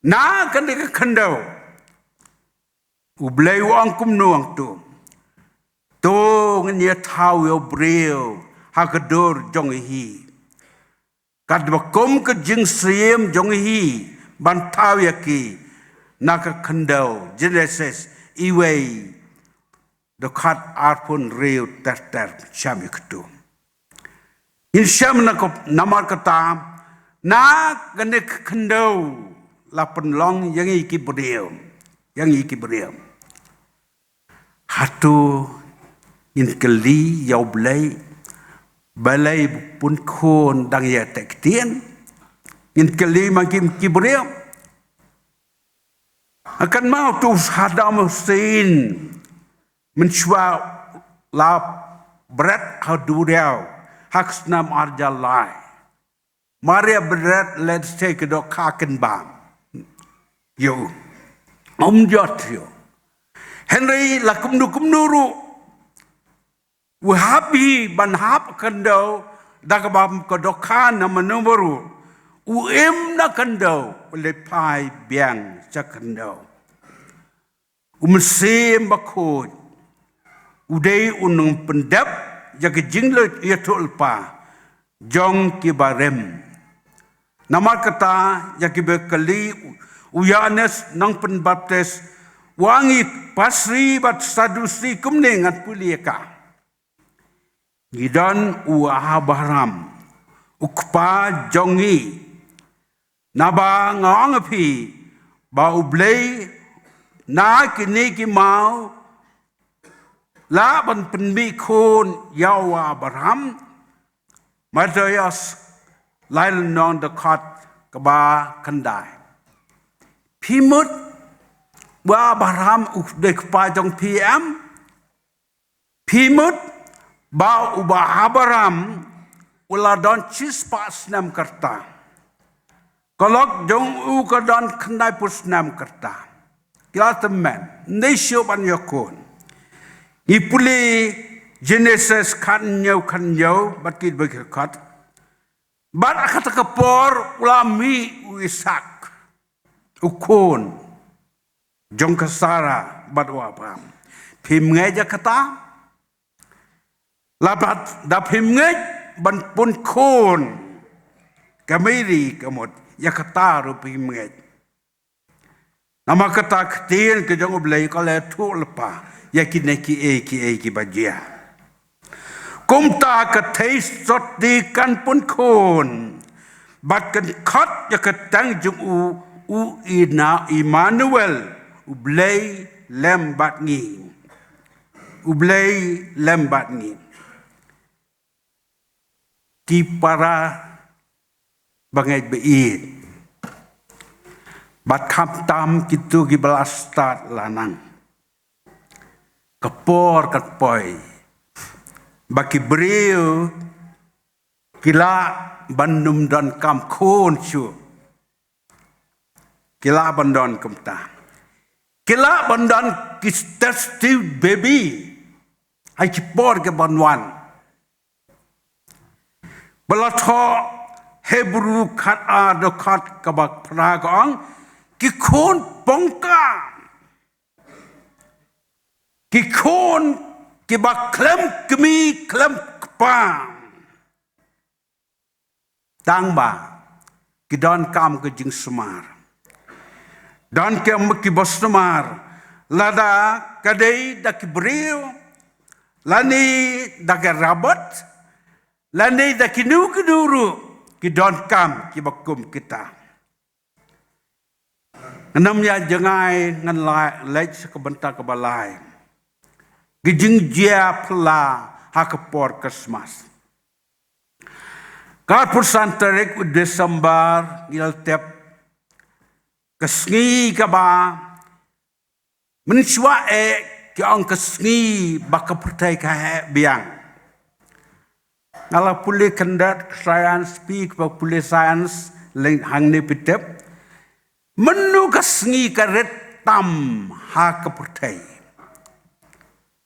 na kane ka khyndew, U Blei u ong kumno hangtu: To ngin ïa thaw ïa u briew ha ka dur jong i hi, katba kum ka jingsiem jong i hi, ban thaw ïa ki na ka khyndew. Genesis iwei, dkhot arphew hynriew ter ter, shem ïa katu. Ngin shem na ka, namar kata, na kane ka khyndew la pynlong ïa ngi ki briew, ïa ngi ki briew. Hato ngin kylli ïa U Blei balei ba pun khun dang ïa teh ktien? Ngin kylli ma ki, ki briew. Kan mut u Saddam Hussein mynshuwa la bret ha duriaw ha ka snem arhajar lai. Mar ïa bret, let's say, ka dohkha ken bam. Ïa u. Um jot ïa u. Hynrei la kumno kumno ruh, u hap hi ban hap khyndew da kaba ka dohkha na mano mano ruh. U im na khyndew, u leit phai biang sha khyndew. U Mynsiem Bakhuid u dei u nongpyndep ïa ka jingïathuhlypa jong ki barim. Namar kata, ïa kiba kylli u Ïoannis Nongpynbaptis, u ong ïa ki Pharisi bad Sadusi kumne, ngan pule ïa ka. Ngi don u Abraham, u kpa jong ngi. Naba nga ong ïa phi ba U Blei na kine ki maw lah ban pynmih khun ïa u Abraham. Matthaios lai lynnong dkhot kaba khyndai. Phi mut ba u Abraham u dei kpa jong phi em? Phi mut ba u Abraham u la don shispah snem ka rta, ka lok jong u ka don khyndaiphew snem ka rta. Ki la tymmen, ym dei shuh ban ïoh khun. Ngi pule Genesis khathynñiew, khathynñiew bad ki ba ki khat. Bad ha kata ka por u la mih u Isaak, u khun jong ka Sara bad u Abraham. Phim ngeit ïa kata? Lada phim ngeit ban pun khun, ka Mary ka mut, ïa kata ruh phim ngeit. Namar kata ka ktien ka jong U Blei ka la ïathuh lypa ïa kine kiei kiei kiba jia. Kumta ka theisotti kan pun khun bad kan khot ïa ka kyrteng jong u, u Ina-, Immanuel, U Blei lem bad ngi. U Blei lem bad ngi. Ki para bangeit ba ïeit bad khamtam kito kiba la stad la nang. Ka por ka poi ba ki briew ki lah ban ym donkam khun shuh. Ki lah ban don kumta. Ki lah ban don ki test tube baby ha ki por kiban wan. Ba la thoh Hebru khatar dkhot kaba phra ka ong, ki khun pongkam, ki khun kiba khlem kmie khlem kpa. Tang ba ki donkam ka jingsumar. Donkam kiba sumar, lada ka dei da ki briew, lane da ka robot, lane da kino kino ruh, ki donkam kiba kum kita. Ngan ym ïa jngai, ngan la leit sha ka bynta kaba lai. Ki jingjia phylla ha ka por Christmas. Ka arphew san tarik u December ngi la tip, ka sngi kaba mynshuwa eh ki ong ka sngi ba ka pyrthei ka heh biang. Nga la pule khyndiat ka science, phi kiba pule science leng hangne phi tip. Mynno ka sngi ka rit tam ha ka pyrthei?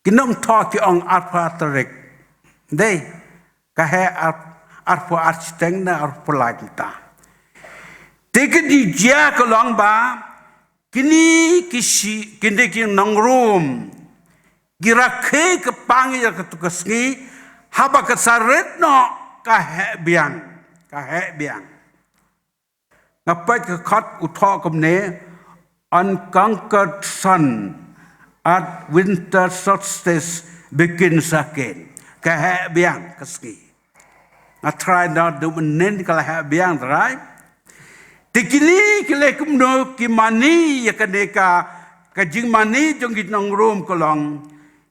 Ki nongthoh ki ong arphew ar tarik. Dei, ka heh ar-, arphew ar shiteng ne arphew lai kynta. Te ka jingjia ka long ba kine ki shi-, kine ki nong Rom ki rakhe ka pang ïa katu ka sngi, haba ka sa rit noh ka heh biang, ka heh biang. Nga peit ka khot u thoh kumne, "Unconquered sun at winter solstice begins again." Ka heh biang ka sngi. Nga tharai na dum nen ka la heh biang tharai. Te kine ki leh kumno ki mane ïa kane ka, ka jingmane jong ki nong Rom ka long,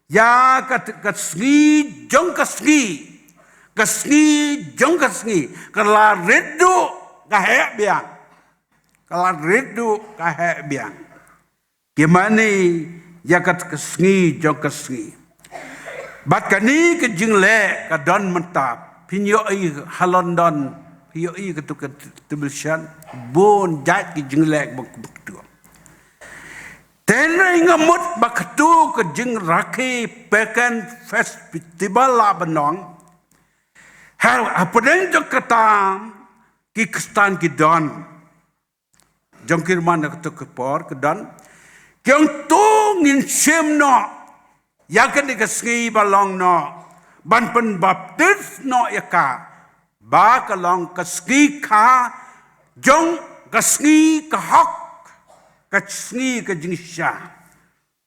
ïa ka, ka sngi jong ka sngi, ka sngi jong ka sngi ka la rit duh ka heh biang. Ka la rit duh ka heh biang. Ki mane ïa ka, ka sngi jong ka sngi. Bad kane ka jingleh ka don mynta. Phin ïohi ha London, phin ïohi katu ka television, bun jait ki jingleh ba kumtu. Te hynrei nga mut ba katu ka jingrakhe Pagan Festival la ban long, ha, hapdeng jong kata ki Khristan ki don, jong ki Roman ha katu ka por ki don, ki ong to ngin shim noh ïa kane ka sngi ba long noh, ban pynbaptis noh ïa ka, ba ka long ka sngi kha, jong ka sngi ka hok, ka sngi ka jingshisha.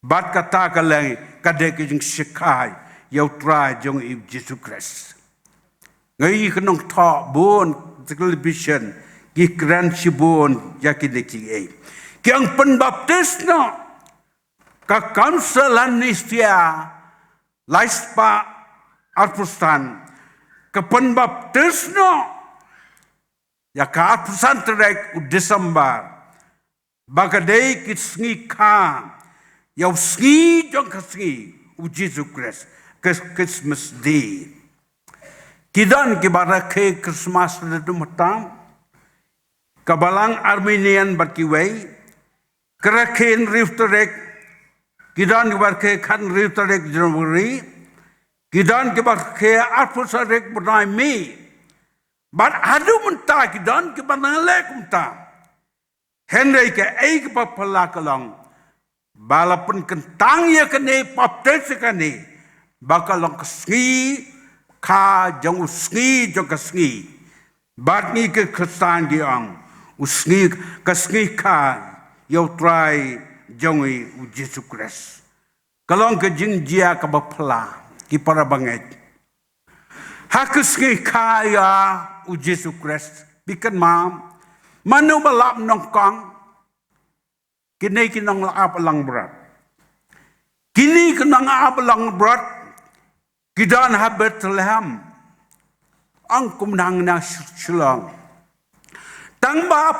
Bad kata ka long ka dei ka jingshakri ïa U Trai jong ngi U Jisu Khrist. Nga ïohi ki nongthoh bun, television, ki kren shibun ïa kine kiei. Ki ong pynbaptis noh, ka Council of Nicaea lai spah arphew san, ka pynbaptis noh ïa ka arphew san tarik u December, ba ka dei ki sngi kha ïa u sngi jong ka sngi u Jisu Khrist, ka Christmas Day. Ki don kiba rakhe Christmas ha dum tam, ka balang Arminian bad kiwei, ka rakhe hynriew tarik, ki don kiba rakhe khathynriew tarik January, ki don kiba rakhe arphew tarik bnai May. Bad haduh mynta ki don kiba nang leh kumta. Hynrei kaei kaba phylla ka long ba la pynkyntang ïa kane, baptis ïa kane, ba ka long ka sngi kha jong u sngi jong ka sngi. Bad ngi ki Khristan ngi ong, u sngi, ka sngi kha ïa u Trai jong ngi u Jisu Khrist. Ka long ka jingjia kaba phylla, ki para bangeit. Ha ka sngi kha ïa u Jisu Khrist, phi kynmaw, mano ba la ap nyngkong? Kine ki nongap langbrot. Kine ki nongap langbrot ki don ha Bethlehem. Ong kum nang na Shillong. Tang ba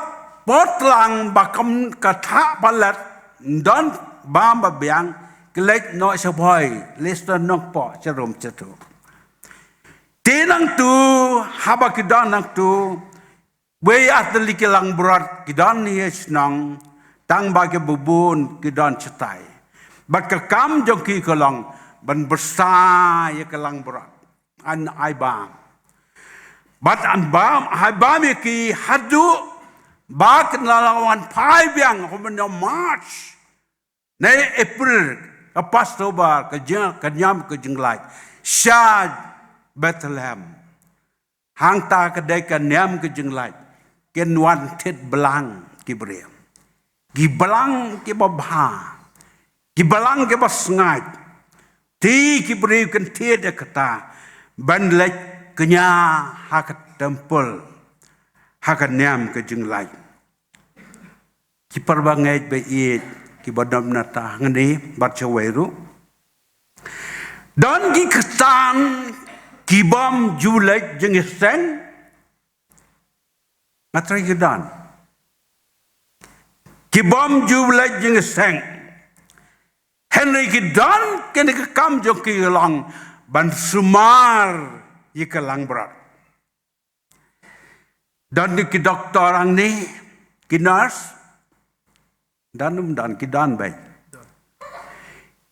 por tlang ba kam ka thah palat, don bam ba biang, ki leit noh sha Bhoi, leit sha Nongpoh, sha Rum sha tu. Te nangtu, haba ki don nangtu, wei ar tylli ki langbrot ki don hi shnong, tang ba ki bun ki don shatai. Bad ka kam jong ki ka long ban byrsa ïa ki langbrot. An ai bam. Bad an bam, ai bam ïa ki haduh ba kin la wan phai biang ha u bnai March. Nai April, ka Passover, ka jing, ka niam ka jinglait. Sha Bethlehem. Hangta ka dei ka niam ka jinglait. Kin wan thied blang ki briew. Ki blang kiba bha. Ki blang kiba sngaid. Te ki briew kin thied ïa kata. Ban leit kñia ha ka temple. Ha ka niam ka jinglait. Ki para bangeit ba ïeit, kiba don na ta hangne, bad shawei ruh. Don ki Khristan, ki bym ju leit jingïaseng. Nga trai ki don. Ki bym ju leit jingïaseng. Hynrei ki don, kane ka kam jong ki long, ban sumar ïa ka langbrot. Don ki doktor hangne, ki nurse. Don ym don, ki don beit.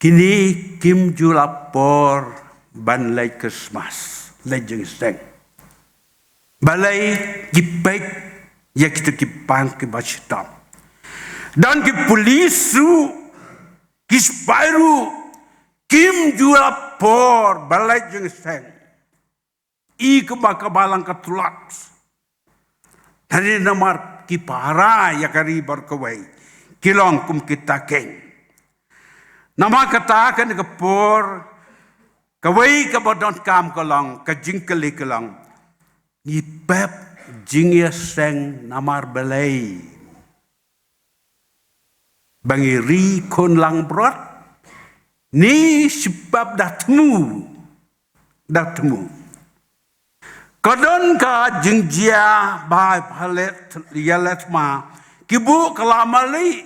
Kine kim ju la por ban leit Christmas, leit jingïaseng. Balei ki peit ïa kito ki pang kiba shitom. Don ki pulit ruh, ki sipai ruh, kim ju la por ban leit jingïaseng. I kaba ka balang ka tlot. Hynrei namar ki para ïa ka ri bad kawei, ki long kum kita keiñ. Namar kata kane ka por, kawei kaba donkam ka long, ka jingkylli ka long. Ngi pep jingïaseng namar balei? Ba ngi ri khun langbrot, ne shu pep da thmu, da thmu. Ka don ka jingjia ba pha leh, ïaleh thma, ki buh ka la mali,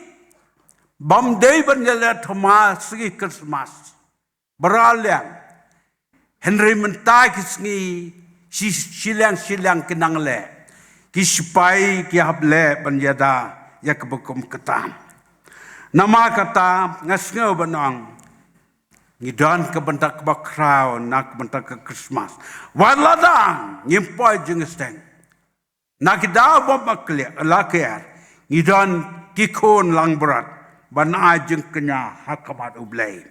bym dei ban ïaleh thma sngi Christmas. Ba ra liang. Hynrei mynta ki sngi shi, shiliang shiliang ki nang leh. Ki sipai ki hap leh ban ïada ïa kaba kum kata. Namar kata nga sngew ban ong, ngi don ka bynta kaba khraw na ka bynta ka Christmas. Wat la dang ngim poi jingïaseng. Na ki daw bym baklieh, la kiar, ngi don ki khun langbrot ban ai jingkñia ha khmat U Blei.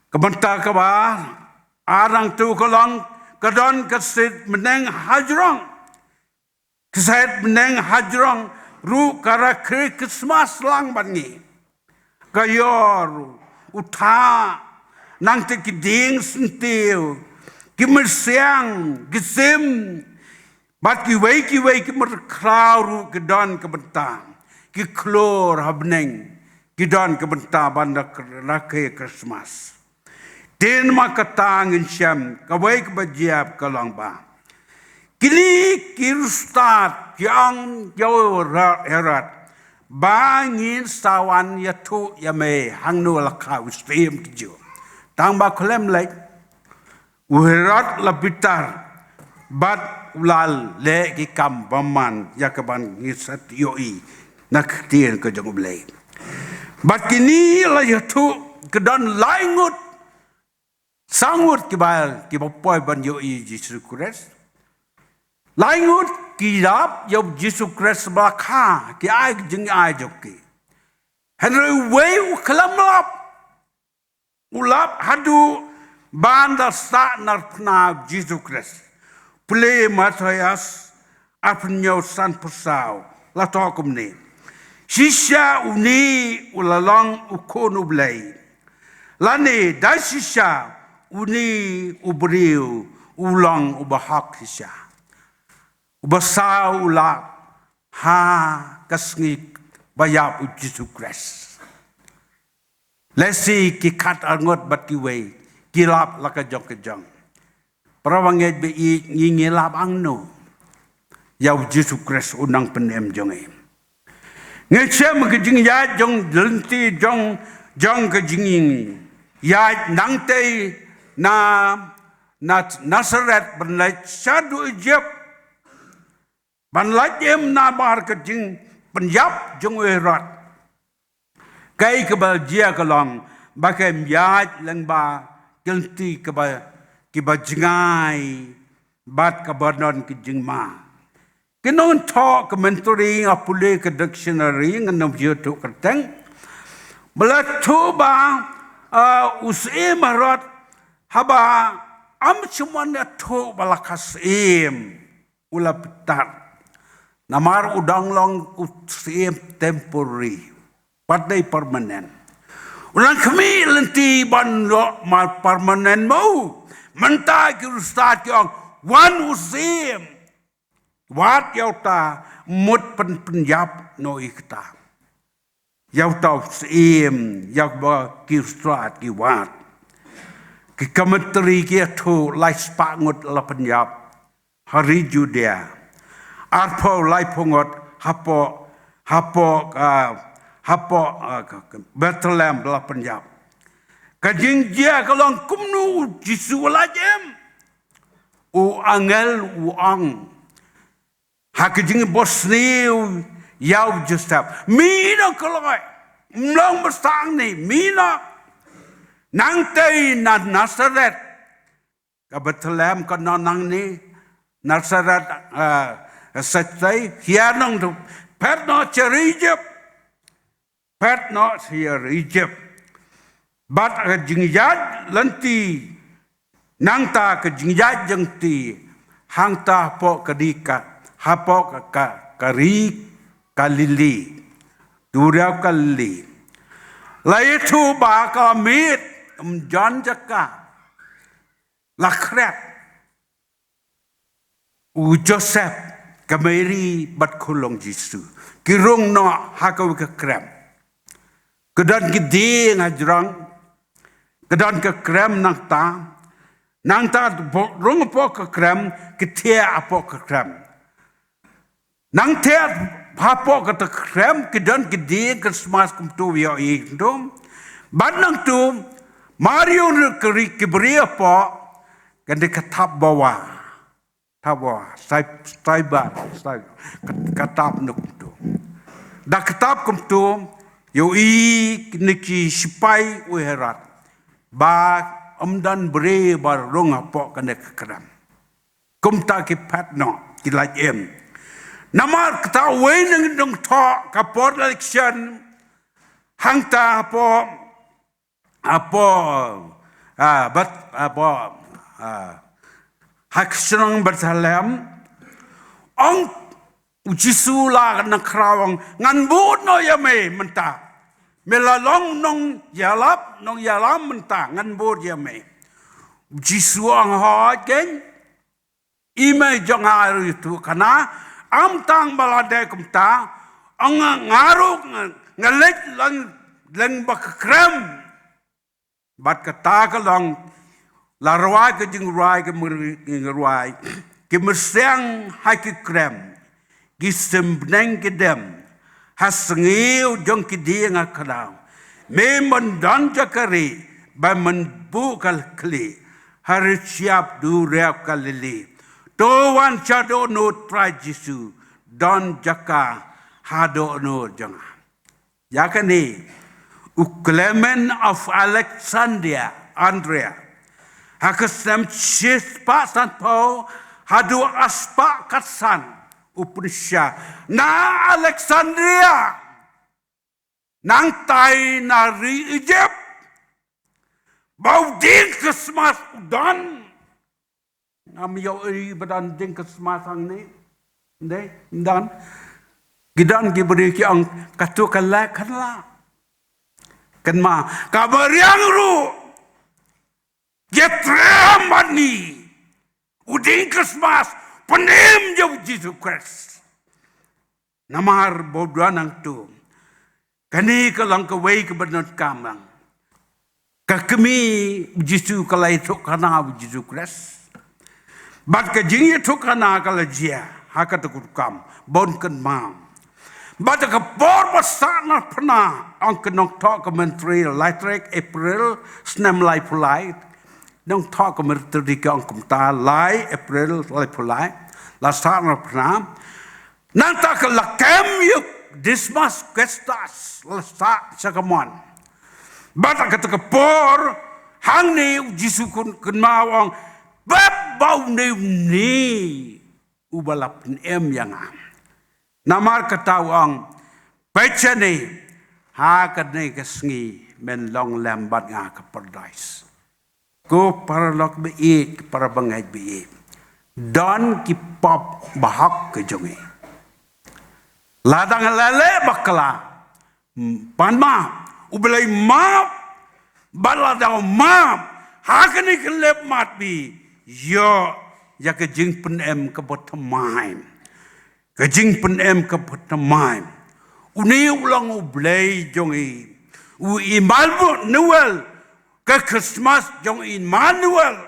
Ka bynta kaba ar nangtu ka long, ka don ka sait bneng hajrong. Ka sait bneng hajrong ruh ka rakhe Christmas lang bad ngi. Ka ïor u thah, nangta ki dieng syntiew, ki myrsiang, ki sim, bad kiwei kiwei ki myrkhraw ruh ki don ka bynta, ki khlur ha bneng, ki don ka bynta ban da rakhe Christmas. Te namar kata ngin shem, kawei kaba jia ka long ba, kine ki riewstad ki ong ïa u Herod ba ngin sa wan ïathuh ïa me hangno la kha u syiem ki Jiw. Tang ba khlem leit, u Herod la bitar bad u la leh ki kam bymman ïa kaban ngin sa ïohi na ka ktien ka jong U Blei. Bad kine la ïathuh, ka don lai ngut, saw ngut kiba, kiba poi ban ïohi Jisu Khrist. Lai ngut ki ïap ïa u Jisu Khrist ba la kha, ki ai ka jingai jong ki. Hynrei uwei u khlem ïap. U ïap haduh ban da sah narphna Jisu Khrist. Pule Mathaios arphew hynñiew, sanphew saw, la thoh kumne: Shisha une u la long u Khun U Blei, lane da shisha une u briew u long u bahok shisha. U basaw u ïap ha ka sngi ba ïap u Jisu Khrist. Lehse ki khatar ngut bad kiwei ki ïap la ka jong ka jong. Para bangeit ba ïeit, ngi, ngi ïap hangno ïa u Jisu Khrist u nongpynim jong ngi? Ngi shem ka jingïaid jong lynti jong, jong ka jingïaid nangtei na, na Nasareth ban leit shaduh Ijipt, ban lait im namar ka jingpynïap jong u Herod. Kaei kaba jia ka long ba kin ïaid lyngba ki lynti kiba, kiba jngai bad kaba don ki jingma. Ki nongthoh commentary, nga pule ka dictionary, ngan ym ju thoh kyrteng, ba la thoh ba, ah, u Syiem Herod haba ym shym wan ïathuh ba la kha syiem, u la bitar. Namar u dang long u syiem temporary, wat dei permanent. U nang khmih lynti ban long ma permanent mo. Mynta ki riewstad ki ong, wan u syiem. Wat ïa uta mut pyn, pynïap noh ïa kata. Ïa uta u syiem, ïa uba ki riewstad ki wad. Ki commentary ki ïathuh lai spah ngut la pynïap ha ri Judia. Arphew laiphew ngut hapoh, hapoh, ah, hapoh, ah, ka, ka Bethlehem la pynïap. Ka jingjia ka long kumno u Jisu u la jem. U angel u ong ha ka jingbysniew ïa u Joseph, mih noh kloi, ym long ba sdang ne, mih noh. Nangtei na Nasareth, ka Bethlehem ka nang nangne, Nasareth, eh, sa tei, hiar nang tu, phet noh sha ri Ijipt. Phet noh sha ri Ijipt. Bad ka jingïaid lynti, nangta ka jingïaid lynti, hangta hapoh ka ri ka, hapoh ka, ka, ka ri Galili. Duriaw Galili. La ïathuh ba ka miet, ym don jaka. La khret. U Joseph, ka Mary bad khun long Jisu ki rung noh ha kawei ka krem. Ka don ki dieng hajrong, ka don ka krem nangta. Nangta rung hapoh ka krem, ki thiah hapoh ka krem. Nang thiah hapoh kata ka krem, ki don ki dieng Christmas kumtu ïohi kumtu. Bad nangtu, mar ïoh na ka ri ki briew hapoh, kan dei ka thap bawa. Thap bawa, stai, stai ba, stai, ka, ka thap na kumtu. Da ka thap kumtu, ïohi na ki sipai u Herod. Ba ym don briew ba rung hapoh kane ka krem. Kumta ki phet noh, ki lait im. Namar kata uwei na ki nongthoh ka por election, hangta hapoh, hapoh, ah, Beth-, hapoh, ah, ha ka shnong Bethlehem, ong u Jisu la nang khraw ong, ngan bud noh ïa me mynta. Me la long nongïalap, nongïalam mynta, ngan bud ïa me. U Jisu ong, hooid keiñ, i mei jong nga ruh ïathuh khana, ym tang ba la dei kumta, ong nga, nga ruh nga, nga leit lyng, lyngba ka krem. Bad kata ka long, la rwai ka jingrwai ka myrwai, ki myrseng ha ki krem, ki symneng ki dem, ha sngi u jong ki dieng ha khyndaw. Me myndon jaka ri, ba mynbu ka khlieh, ha ri shyiap du rep ka lili. To wan sha dohnud Trai Jisu, don jaka ha dohnud jong nga. Ïa kane, u Clement of Alexandria, Andria. Ha ka snem shispah sanphew, haduh arspah khatsan, u pynshisha na Alexandria. Nangtai na ri Egypt. Ba u dieng Christmas u don. Ngam ïohi ba don dieng Christmas hangne. Ym don. Ki don ki briew ki ong katu ka leh kan lah. Kan ma ka mariang ruh. Ïa trei mani. U dieng Christmas pynim ïa u Jisu Khrist. Namar ba u dang nangtu. Kane ka long kawei kaba donkam lang. Ka kmie u Jisu ka la ïathuhkhana u Jisu Khrist. Bad ka jingïathuhkhana ka la jia ha kata ka rukom ban kynmaw. Bad ka por ba sah na phna ong ka nongthoh ka Myntri lai tarik April snem laiphew lai. Nongthoh ka Myntri ka ong kumta lai April laiphew lai. La sah na phna. Nangta ka la kem ïa u Dismas Kestas la sah sha ka mon. Bad ha kata ka por hangne u Jisu u kynmaw ong bad ba une une uba la pynim ïa nga. Namar kata u ong peit shane ha kane ka sngi men long lem bad nga ka paradais. Ko paralok ba ïeit, para bangeit ba ïeit. Don ki pop bahok ka jong ngi. Lada ngi la leh bakla. Pan map, u Blei map. Bad lada u map, ha kane ka lep mat bi ïoh ïa ka jingpynim kaba thymmai. Ka jingpynim kaba thymmai. Une u long u Blei jong ngi. U Immanuel, ka Christmas jong Immanuel.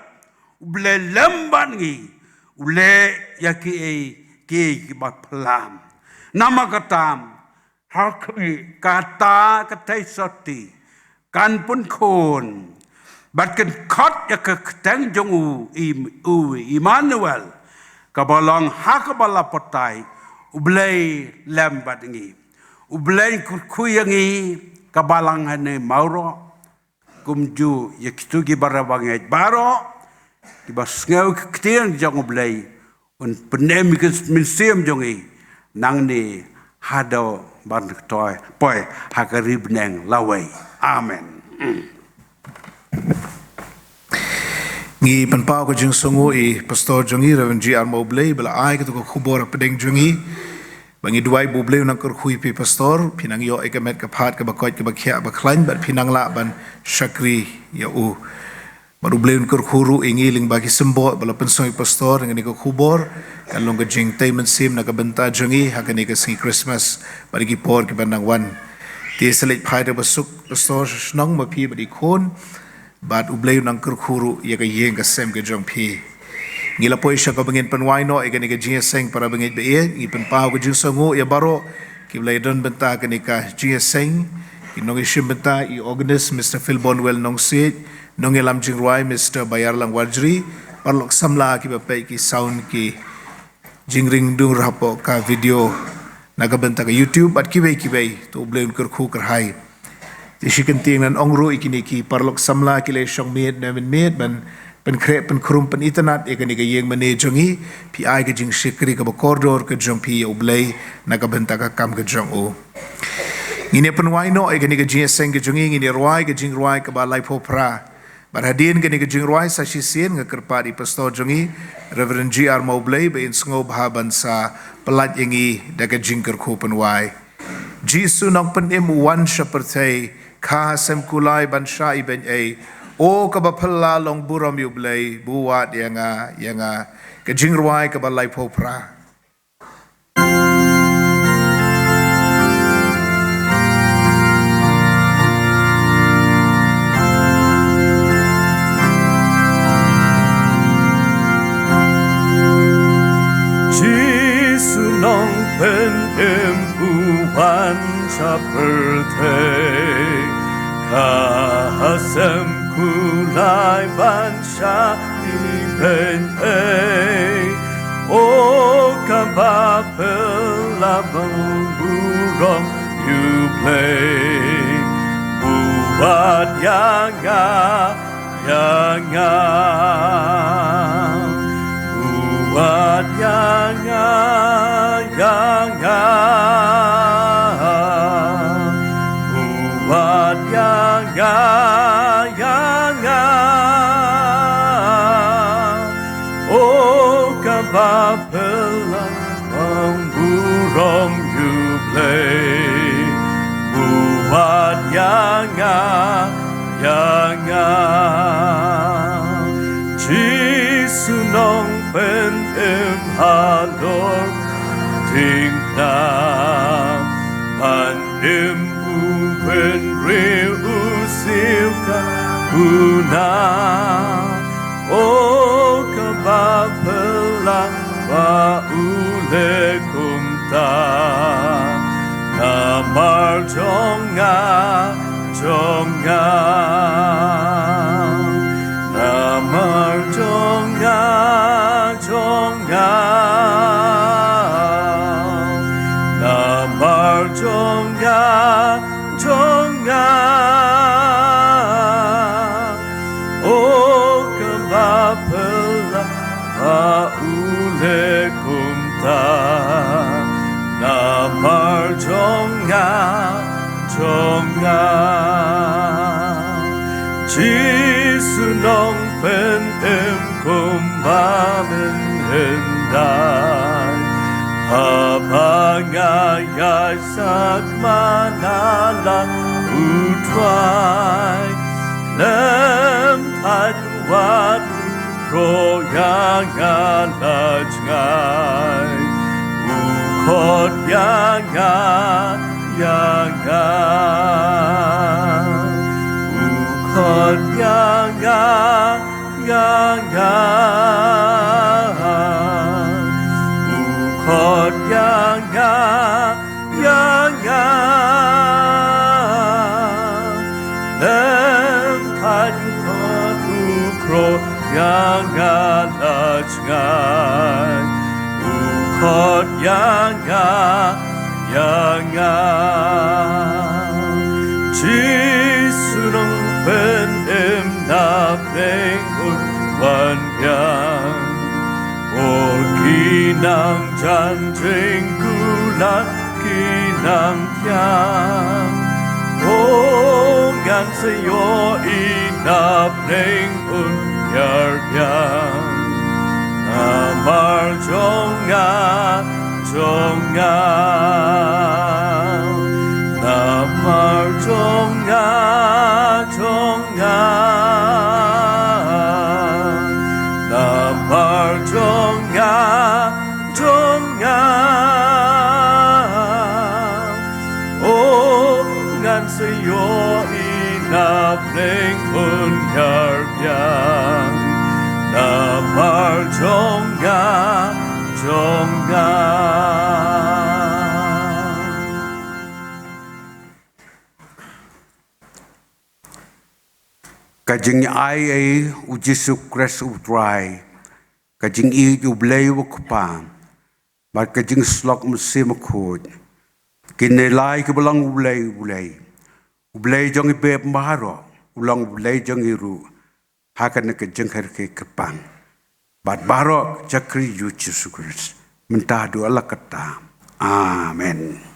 U Blei lem bad ngi. U leh ïa kiei kiei kiba phylla. Namar kata, ha kata ka theisotti kan pynkhun bad kan khot ïa ka kyrteng jong u, Im-, u Immanuel, kaba long ha kaba la patai, u Blei lem bad ngi. U Blei kyrkhu ïa ngi, kaba lang hangne mawroh, kumjuh ïa kito kiba bangeit baroh, kiba sngew ka ktien jong u Blei, un pynim ïa ka mynsiem jong ngi, nangne haduh ban khlem poi ha ka ri bneng lawei. Amen. Ngi pynpaw ka jingsngewnguh ïa i Pastor jong ngi, Reverend G R Mawblei, ba la ai kato ka khubor hapdeng jong ngi. Ba ngi duwai ba u Blei un nang kyrkhu ïa phi Pastor, phin nang ïoh ïa ka met ka phad kaba koit kaba khiah ba khlaiñ, bad phin nang lah ban shakri ïa u. Bad u Blei un kyrkhu ruh ïa ngi lyngba ki symbol ba la pynsngew ïa i Pastor, ïa kane ka khubor, kan long ka jingtei mynsiem na ka bynta jong ngi, ha kane ka sngi Christmas, bad ki por kiban nang wan. Te sa leit phai da kaba suk Pastor sha shnong ma phi bad i khun, bad u Blei un nang kyrkhu ruh ïa ka ïing ka sem ka jong phi. Ngi la poi sha kaba ngin pynwai noh ïa kane ka jingïaseng para bangeit ba ïeit, ngi pynpaw ka jingsngewnguh ïa baroh, kiba la ïadon bynta ha kane ka jingïaseng, ki nongïashim bynta, i organist Mister Philbonwell Nongsiej, nongïalam jingrwai Mister Bayarlang Warjri, paralok samla kiba peit ki sound ki jingring dung ra hapoh ka video na ka bynta ka YouTube bad kiwei kiwei, to u Blei un kyrkhu kyrhai. Te shi kyntien ngan ong ruh ïa kine ki paralok samla ki la shong miet ne mynmiet ban pynkhreh pynkhrum pynitynnad ïa kane ka ïing mane jong ngi, phi ai ka jingshakri kaba kordor ka jong phi ïa u Blei na ka bynta ka kam ka jong u. Ngin ïa pynwai noh ïa kane ka jingïaseng ka jong ngi, ngin ïa rwai ka jingrwai kaba laiphew phra. Bad hadien kane ka jingrwai sa shisien nga kyrpad ïa i Pastor jong ngi, Reverend G R Mawblei, ba in sngewbha ban sa pyllait ïa ngi da ka jingkyrkhu pynwai. Jisu Nongpynim u wan sha pyrthei, kha ha sem kulai ban shah ibeiñ ei. O kaba phylla long burom ïa u Blei, bud ïa nga, ïa nga. Ka jingrwai kaba laiphew phra. Im u wan sha pyrthei, ka hasem kulai ban sha ïing ei. O kaba phylla bang burom ïa U Blei, u wad ïa nga, ïa nga. U wad ïa nga, ïa nga. U wad ïa nga, ïa nga. O kaba phylla bang burom ïa U Blei, u wad ïa nga, ïa nga. Jisu Nongpynim halor thikna, ban im u bynriew u siew ka kuna. O kaba phylla ba u leh kumta, namar jong nga, jong nga. Namar jong nga, jong nga. Namar jong nga, jong nga. O kaba phylla ba u leh kumta, namar jong nga, jong nga. Jisu Nongpynim kumba mynhyndai, haba nga ïaid sakma na la u trai, lem thait wat u khroh ïa nga la jngai. U khot ïa nga, ïa nga. U khot ïa nga, ïa nga. U khot ïa nga, ïa nga. Lem thait wat u khroh ïa nga la jngai. U khot ïa nga, ïa nga. Jisu Nongpynim na pdeng un wan biang. Por ki nang jan jingkular ki nang thiang. O ngan sa ïohi na pdeng un ïar biang. Namar jong nga, jong nga. Namar jong nga, jong nga. Namar jong nga, jong nga. O ngan sa ïohi na pdeng un ïar biang. Namar jong nga, jong nga. Ka jingai ei U Jisu Khrist U Trai, ka jingïeit U Blei U Kpa, bad ka jingsyllok Mynsiem Bakhuid, kine lai kiba long U Blei, U Blei, U Blei jong i bep baroh, u long U Blei jong ngi ruh, ha kane ka jingkyrkieh kyrpang. Bad baroh shakri U Jisu Khrist, mynta haduh la katta. Amen.